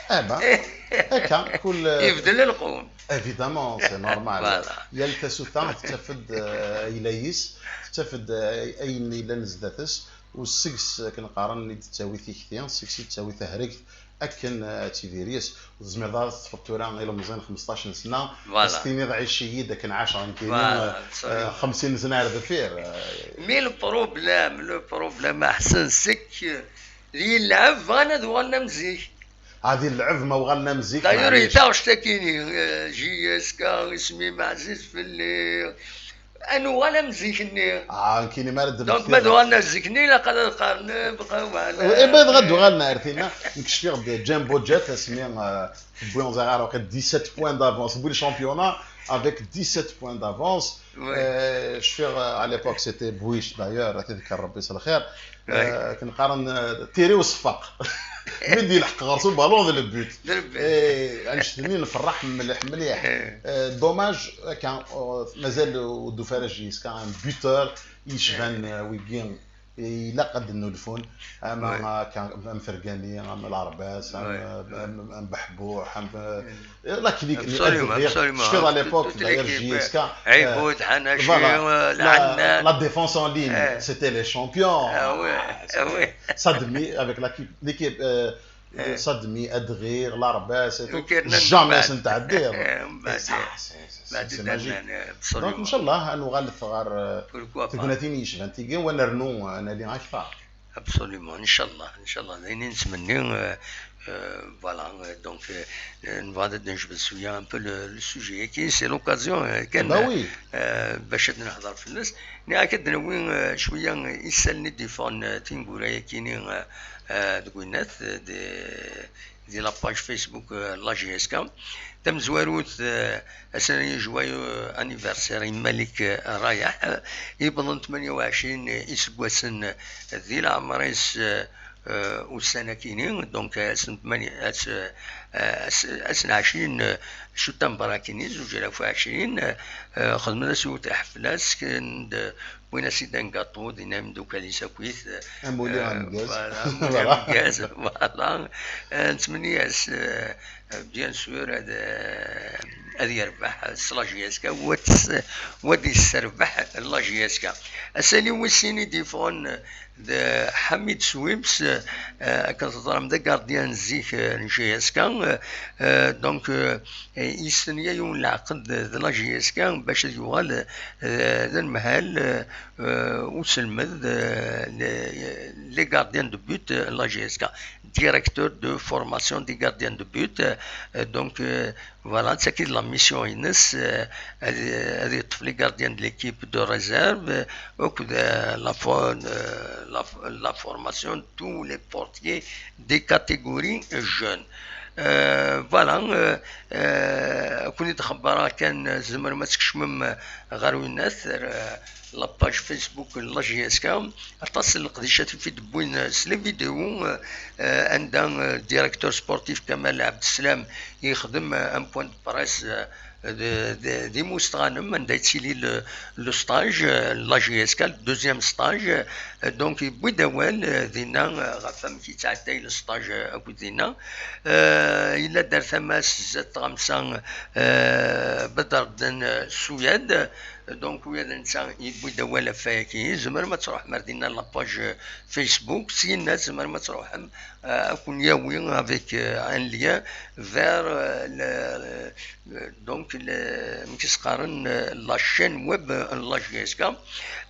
Ah ben, akka, kul, eh, yebdel lqum. Évidemment, c'est normal. Voilà. Yal tasuta tettaf-d, eh, ayla-is, tettaf-d, eh, ayen yellan zdat-s, u seg-s akken qqaren i d-tettawi tikti, seg-s i d-tettawi tahregt, akken, eh, ad tidir yes. Ur tezmireḍ ara ad teṭṭfeḍ tura ilemẓi n xmesṭac n sna, voilà, ad s-tiniḍ ɛic-iyi-d akken ɛaceɣ nekkini, voilà, eh, xemsin sna ar deffir, eh. Mais le problème, le problème, Ḥsen, c'est que di lleɛb bɣan ad uɣalen am zik. Ah, di lleɛb ma uɣalen am zik, d'ailleurs, i taɣect-akini, eh, J S K, isem-im ɛziz fell-i, ad nuɣal am zik-nni. Ah, nekkini mi ara d-mmektiɣ. Donc, ma d-uɣalen am zik-nni, ilaq ad qqaren, eh, bɣa, voilà. Eh, ma dɣa d-uɣalen ar tinna, nekk cfiɣ-d Jumbo Jet, asmi, eh, tewwi, ẓriɣ ara waqil dix-sept points d'avance, tewwi le championnat avec dix-sept points d'avance. Oui. Eh, cfiɣ, eh, à l'époque, c'était Bouich, d'ailleurs, ad t-iḍker Rebbi s lxir. Oui. Eh, akken qqaren, eh, tiri u ṣeffaq. Mi d-yelḥeq ɣer-s ubalun d le but. D le but. Eh, annect-nni nferreḥ mliḥ, mliḥ. Eh. Eh, dommage, akka, oh, mazal ur d-tufi ara J S K un buteur yecban, eh, wigi ilaq ad d-nnulfun, ama, oui, akka, am Fergani, am Larbas, am, oui, am, am Beḥbuḥ, am, mm, la clique-nni, absolument, Adebir, absolument. Cfiɣ à l'époque, toute, toute d'ailleurs, l'équipe, J S K, Ɛibud, euh, Ḥanaci, voilà, euh, la, Lɛanna, la défense en ligne, eh, c'était les champions. Ah ouais, ah ouais. Sadmi, avec l'équipe, l'équipe, euh, Eh. Sadmi, Adɣir, Larbas, et tout. Jamais s-nttɛeddiḍ. Eh, c'est, c'est, c'est magique. Donc, ncallah, ad nuɣalet ɣer, eh, tegnatin yecban tigi, wa nernu, eh, ad nali akter. Absolument, ncallah, ncallah. D ayen i nettmenni, eh, eh, voilà, eh, donc, eh, eh, nebɣa ad d-nejbed cwiya un peu le, le sujet-agi, c'est l'occasion, eh, kan, bah oui, eh, bac ad nehder fell-as. Nniɣ-ak ad d-nawi, eh, cwiya, eh, isallen i d-yeffɣen, eh, tineggura-agi-ni, eh, eh, deg winnat, eh, di, di la page Facebook, eh, n la J S K. Tamezwarut, eh, ass-a joyeux anniversaire i Malik, eh, Rayaḥ, eh, yewwḍen tmanya u ɛecrin iseggasen, eh, di leɛmer-is, eh, eh, ussan-akini, donc, eh, ass n tmanya, ass, eh, ass, ass n ɛecrin, eh, Cuttamber-akini, zuǧ alaf u ɛecrin, eh, eh, xedmen-as yiwet lḥefla, sken-d, wwin-as-id un gâteau, dinna imeddukal-is akkit, eh, amulli, eh, ameggaz. Voilà, amulli ameggaz, voilà. Eh, nettmenni-as, eh, bien sûr, ad, eh, ad yerbeḥ s la J S K, u ad s-, u ad yesserbeḥ la J S K. Asali wis sin i d-yeffɣen d Ḥamid Swims, eh, akken teẓram d agardien zik, eh, n J S K, eh, eh, donc, eh, yestenya yiwen leɛqed d la J S K bac ad yuɣal, eh, d anemhal, eh, eh, uselmed, eh, les, les gardiens de but, eh, n la J S K. directeur de formation des gardiens de but. Euh, donc, euh, voilà, c'est qui la mission ines, euh, elle, elle est les gardiens de l'équipe de réserve, euh, donc, euh, la, fo- euh, la, la formation de tous les portiers des catégories jeunes. Euh, voilà, euh, euh, كون يتخبر كان زمر ما تكشمم غير الناس، آه، la page Facebook لا جي اس كا. Aṭas n leqdicat i d-wwin s les vidéos, euh, anda, euh, directeur sportif Kamal Abdeslam yexdem, euh, un point de presse, euh, d, d, d Imustɣanem, anda yettili le, le stage, euh, la J S K, le deuxième stage. Euh, donc, yewwi-d awal, euh, dinna, euh, ɣef wamek yettɛedday le stage, euh, akked dinna. Euh, yella-d ar tama-s zdat tɣamsa, euh, Bedreddin, euh, Suyad. Donc, ula d netta yewwi-d awal ɣef wayagi. Tzemrem ad truḥem ar dinna la page Facebook. Syenna tzemrem ad truḥem, euh, ad ken-yawi avec, euh, un lien vers, euh, le, le, donc, le, amek i s-qqaren, euh, la chaîne web, euh, n la J S K.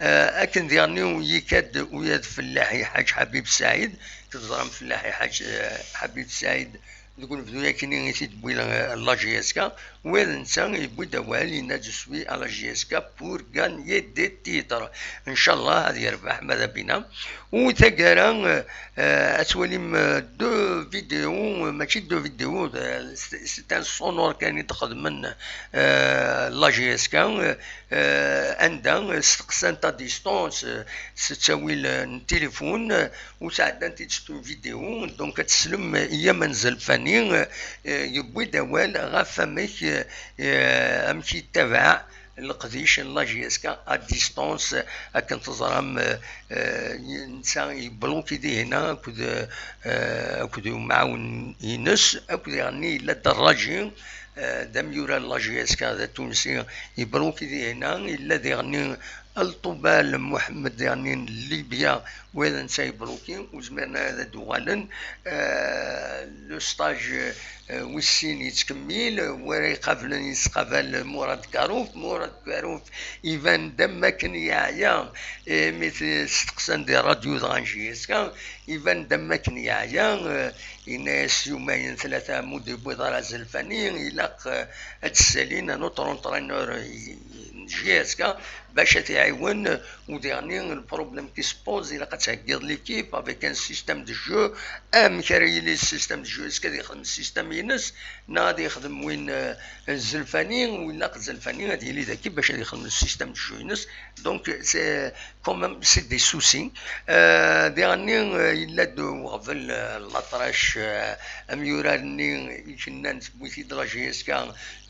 Euh, akken diɣen yekka-d ula d Fellaḥ Ḥaǧ Ḥabib Saɛid, teẓram Fellaḥ Ḥaǧ, euh, Ḥabib Saɛid, deg unebdu-yagi i t-id-tewwi la, la J S K, wa d netta yewwi-d awal, yenna-d: "Je suis à la J S K pour gagner des titres." Ncallah ad yerbeḥ ma d abina. U taggara, euh, euh, ad twalim, euh, deux vidéos, euh, mačči deux vidéos, euh, c'est c'est un sonore kan i d-xedmen, euh, la J S K, euh, euh, anda, euh, steqsan-t à distance, euh, s ttawil, euh, n tilifun, euh, u sɛeddant-id s une vidéo, donc ad teslem, euh, i Yaman Zelfani, euh, euh, yewwi-d awal ɣef amek, euh, euh, amek yettabaɛ leqdic n la J S K à distance, akken teẓram, euh, euh, netta yebluki dihina akked, euh, akked umɛawen-ines, akked diɣenni yella-d Raji, euh, d amyurar n la J S K d atunsi, yebluki dihina, yella diɣenni Lṭubal Muḥemmed diɣenni n Libya, wa d netta yebluki, ur zmiren ara ad d-uɣalen. Euh, le stage, euh, wis sin yettkemmil, wa ara iqablen yettqabal Murad Karouf. Murad Karouf iban-d am wakken yeɛya, eh, mi t-, steqsan di rradyu dɣa n J S K, iban-d am wakken yeɛya, eh, yenna-yas yumayen tlata ma ur d-yewwiḍ ara Zelfani, ilaq, eh, ad d-ssalin un autre entraîneur, eh, n J S K bac ad t-iɛiwen, u diɣenni le problème qui se pose, ilaq ad theggiḍ l'équipe avec un système de jeu. Amek ara yili le système de jeu? Est-ce que ad yexdem le système-ines, neɣ ad yexdem win, euh, n Zelfani, u ilaq Zelfani ad yili daki bac ad yexdem le système de jeu-ines? Donc, c'est quand même, c'est des soucis. Euh, diɣenni, euh, yella-d uɣbel, euh, Latrac, euh, amyurar-nni i yennan tewwi-t-id la J S K,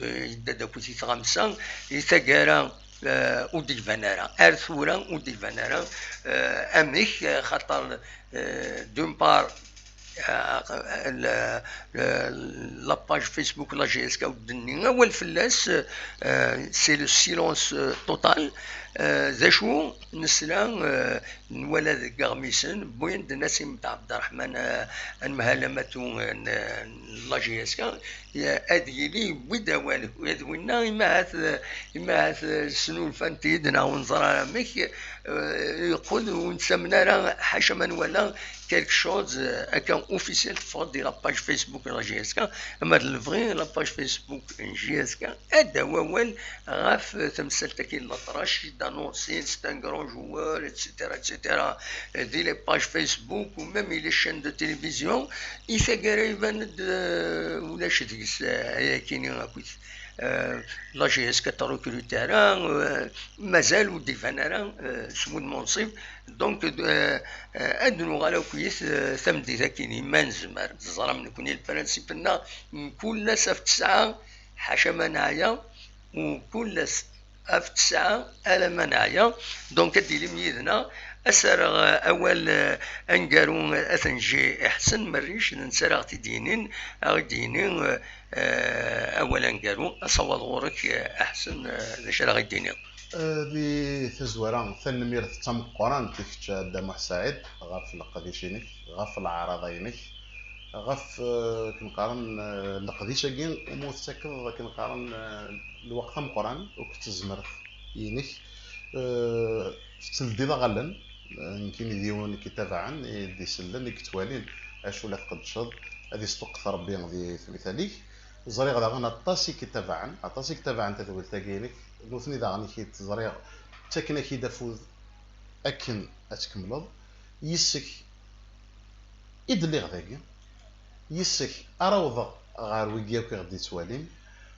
euh, yedda-d akked-i tɣamsa, i taggara, euh, ur d-iban ara. Ar tura ur d-iban ara. Euh, amek? Euh, xaṭer, euh, d'une part, euh, le, le, la page Facebook la J S K ur d-tenni awal fell-as, euh, c'est le silence, euh, total. Euh, d acu nesla, euh, nwala deg iɣmisen, wwin-d Nassim Abderrahman, euh, anemhal amatu, euh, n, n la J S K, ad yili yewwi-d awal, ula d winna, imahat, imahat, eh, snulfan-t-id, neɣ ur neẓri ara amek, eh, yeqqel ur nettamen ara, ḥaca ma nwala quelque chose, eh, akka officiel teffeɣ-d di la page Facebook n la J S K, ama d lebɣi la page Facebook n J S K ad d-tawi awal ɣef temsalt-agi n Latrac, d'annoncer c'est un grand joueur, et cetera, et cetera, di les pages Facebook ou même les chaînes de télévision, i taggara iban-d, eh, ulac deg-s, eh, ayakini akkit, eh, la J S K ur t-recrute ara, eh, mazal ur d-iban ara, eh, s win munsib. Donc, eh, eh, ad nuɣal akkit, eh, tameddit akini, ma nezmer. Teẓram nekni lprinsip-nneɣ, mkul ass ɣef ttesɛa, ḥaca ma neɛya, mkul ass ɣef ttesɛa alamma neɛya. Donc, ad d-tilim yid-neɣ. Ad s-rreɣ, eh, awal, eh, aneggaru, eh, ad t-neǧǧ i Ḥsen Merric, d netta ara ɣ-t-id-yinin, a ɣ-id-yini, eh, eh, awal aneggaru. Asawaḍ ɣur-k, eh, a Ḥsen, eh, d acu ara ɣ-id-tiniḍ? Eh, di tazwara, tanemmirt d tameqqrant i kečč a Dda Muḥ Saɛid ɣef leqdic-inek, ɣef leɛraḍa-inek, ɣef, eh, akken qqaren, eh, leqdic-agi umi ur tettakeḍ, akken qqaren, eh, lweqt ameqqran akked tezmert-inek. Eh, tetteldiḍ aɣallen, eh, nekkini d yiwen i k-itabaɛen, i d-isellen, i yettwalin. acu la tqeddceḍ, ad isṭuqqet Rebbi di tmital-ik. Ẓriɣ daɣen aṭas i k-ittabaɛen, aṭas i yettabaɛen tadwilt-agi-inek, nutni daɣen i k-id-, ẓriɣ ttaken-ak-id afud akken ad tkemmleḍ. Yis-k i d-lliɣ dagi, yis-k ara awḍeɣ ɣer wigi akk i ɣ-d-yettwalin.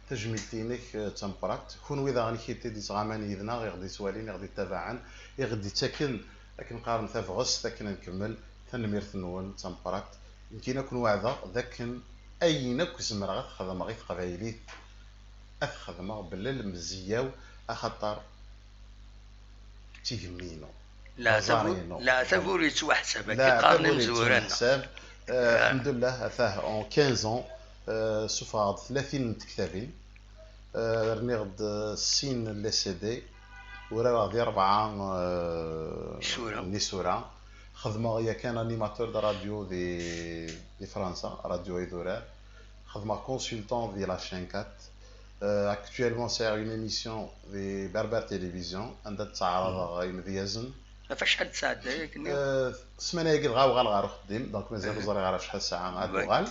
Tajmilt-inek, eh, d tameqqrant. Kunwi daɣen i k-id-yettɣaman yid-neɣ, i ɣ-d-yettwalin, i ɣ-d-yettabaɛen, i ɣ-d-yettaken, akken qqaren, tabɣest akken ad nkemmel. Tanemmirt-nwen d tameqqrant. Nekkini ad ken-weɛdeɣ d akken ayen akk zemreɣ ad t-xedmeɣ i teqbaylit, ad t-xedmeɣ bla lemzeyya-w, axaṭer d tigemmi-inu. Leɛtab ur, aẓar-inu, leɛtab ur yettwaḥsab, akka qqaren imezwura-nneɣ. Eh, alḥemdulillah, atah en quinze ans, eh, ssufɣeɣ-d tlatin n tektabin, eh, rniɣ-d, eh, sin n les C D, urareɣ di rebɛa, eh, isura. N yisura. Xedmeɣ yakan animateur de radio di, di Fransa, Radio Idurar. Xedmeɣ consultant di la chaîne quatre. Euh, actuellement, sɛiɣ une émission di Berbère Télévision, anda ttaɛraḍeɣ imedyazen. Ɣef acḥal n ssaɛat aya akken? Euh, ssmana-agi dɣa uɣaleɣ ɣer uxeddim, donc mazal ur ẓriɣ ara acḥal ssaɛa ad uɣal.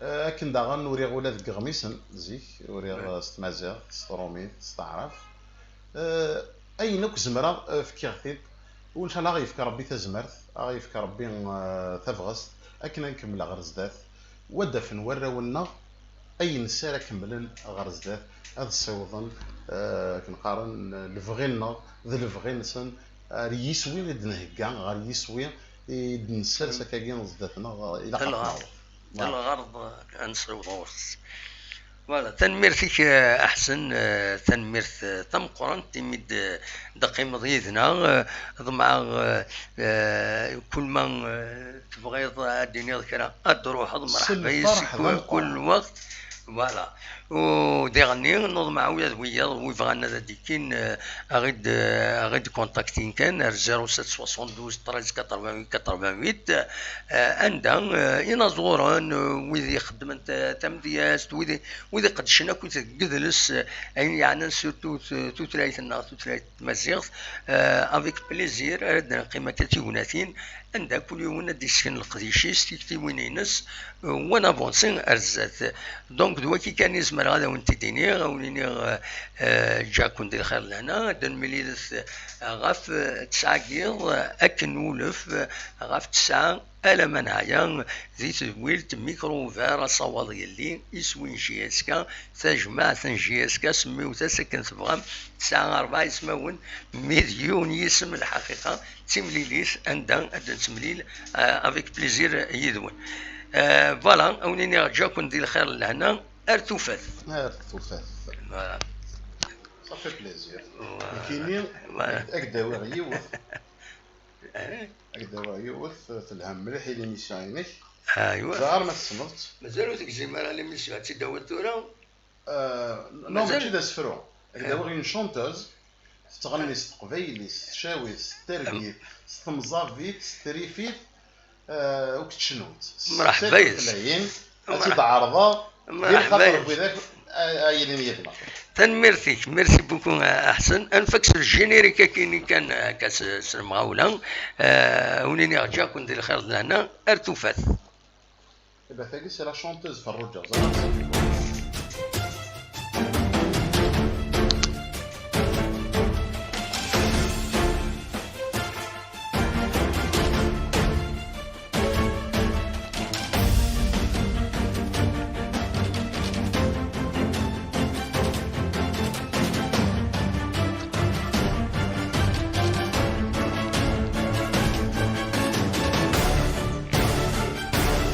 Euh, akken daɣen uriɣ ula deg iɣmisen, zik, uriɣ, euh, s tmaziɣt, s trumit, s taɛrabt. Euh, ayen akk zemreɣ, euh, fkiɣ-t-id. Unchallah, a ɣ-yefk Rebbi tazmert, a ɣ-yefk Rebbi, euh, tabɣest, akken ad nkemmel ɣer zdat. Wa d-afen warraw-nneɣ ayen s ara kemmlen ɣer zdat, ad ssiwḍen, eh, akken qqaren, lebɣi-nneɣ d lebɣi-nsen, ɣer yiswi i d-nhegga, ɣer yiswi i d-nessers akkagi zdat-neɣ, ilaq ad t-naweḍ. Voilà. Lɣerḍ ad nessiweḍ ɣur-s. Voilà, tanemmirt-ik, eh, a Ḥsen, eh, tanemmirt, eh, tameqqrant imi d-, d-teqqimeḍ yid-neɣ, eh, ḍemɛeɣ, eh, eh, kul ma, eh, tebɣiḍ ad d-tiniḍ kra, ad d-truḥeḍ, mreḥba yes-k kul lweqt. Voilà. U diɣenni, nuḍmeɛ ula d wiyaḍ, wi bɣan ad d-ikkin, eh, a ɣ-id-, a ɣ-id-kontaktin kan ar zéro sept soixante-douze treize quatre-vingt-huit quatre-vingt-huit, eh, anda, eh, inaẓuren, eh, wid ixeddmen ta-, tamedyazt, wid i, wid iqeddcen akk deg yidles, eh, ayen yeɛnan surtout, eh, tutlayt-nneɣ, tutlayt tmaziɣt, eh, avec plaisir ara d-neqqim akka d tignatin, anda kul yiwen ad d-isken leqdic-is, tiktiwin-ines, eh, u ad navansi ar zdat. Donc, d waki kan i zemreɣ ad awen-t-id-iniɣ, ad awen-iniɣ, eh, eh, ǧǧiɣ-ken di lxir d lehna, ad nemlilet, eh, ɣef, eh, tesɛa n yiḍ, eh, akken ulef, eh, ɣef tesɛa alamma neɛya di tedwilt Micro Ouvert, asawaḍ yelli, iswi n J S K, tajmaɛt n J S K, semmiwt-as akken tebɣam, tesɛa rebɛa ismawen, mi d yiwen yisem lḥaqiqa, d timlilit anda ad nettemlil, eh, avec plaisir yid-wen. Eh, voilà, a wen-iniɣ ǧǧiɣ-ken di lxir d lehna, ar tufat. Ar tufat. Voilà. Ça fait plaisir. Voilà. Nekkini, voilà, ad k-d-awiɣ yiwet. Eh? Ad k-d-awiɣ yiwet, telha mliḥ i l'émission-inek. Aywa. Ẓer ma tessneḍ-tt. Mazal ur tegzim ara l'émission, ad tt-id-tawiḍ tura? Euh, non, mazal, mačči d asefru. Ad k-d-awiɣ une chanteuse, tettɣenni s teqbaylit, s tcawit, s tergit, s temẓabit, s trifit, euh, akked tcenwit. Mreḥba yes. Tutlayin, ad tt-id-ɛerḍeɣ. Mreḥba yes. Di lxaṭer n widak ay, ay yilin yid-neɣ. Tanemmirt-ik, merci beaucoup, a Ḥsen. Ad nfak s le générique akkin kan, akka s, s lemɣawla. Euh, a wen-iniɣ ǧǧiɣ-ken di lxir d lehna, ar tufat. Eh ben, tagi, c'est la chanteuse Ferruǧa, ẓriɣ.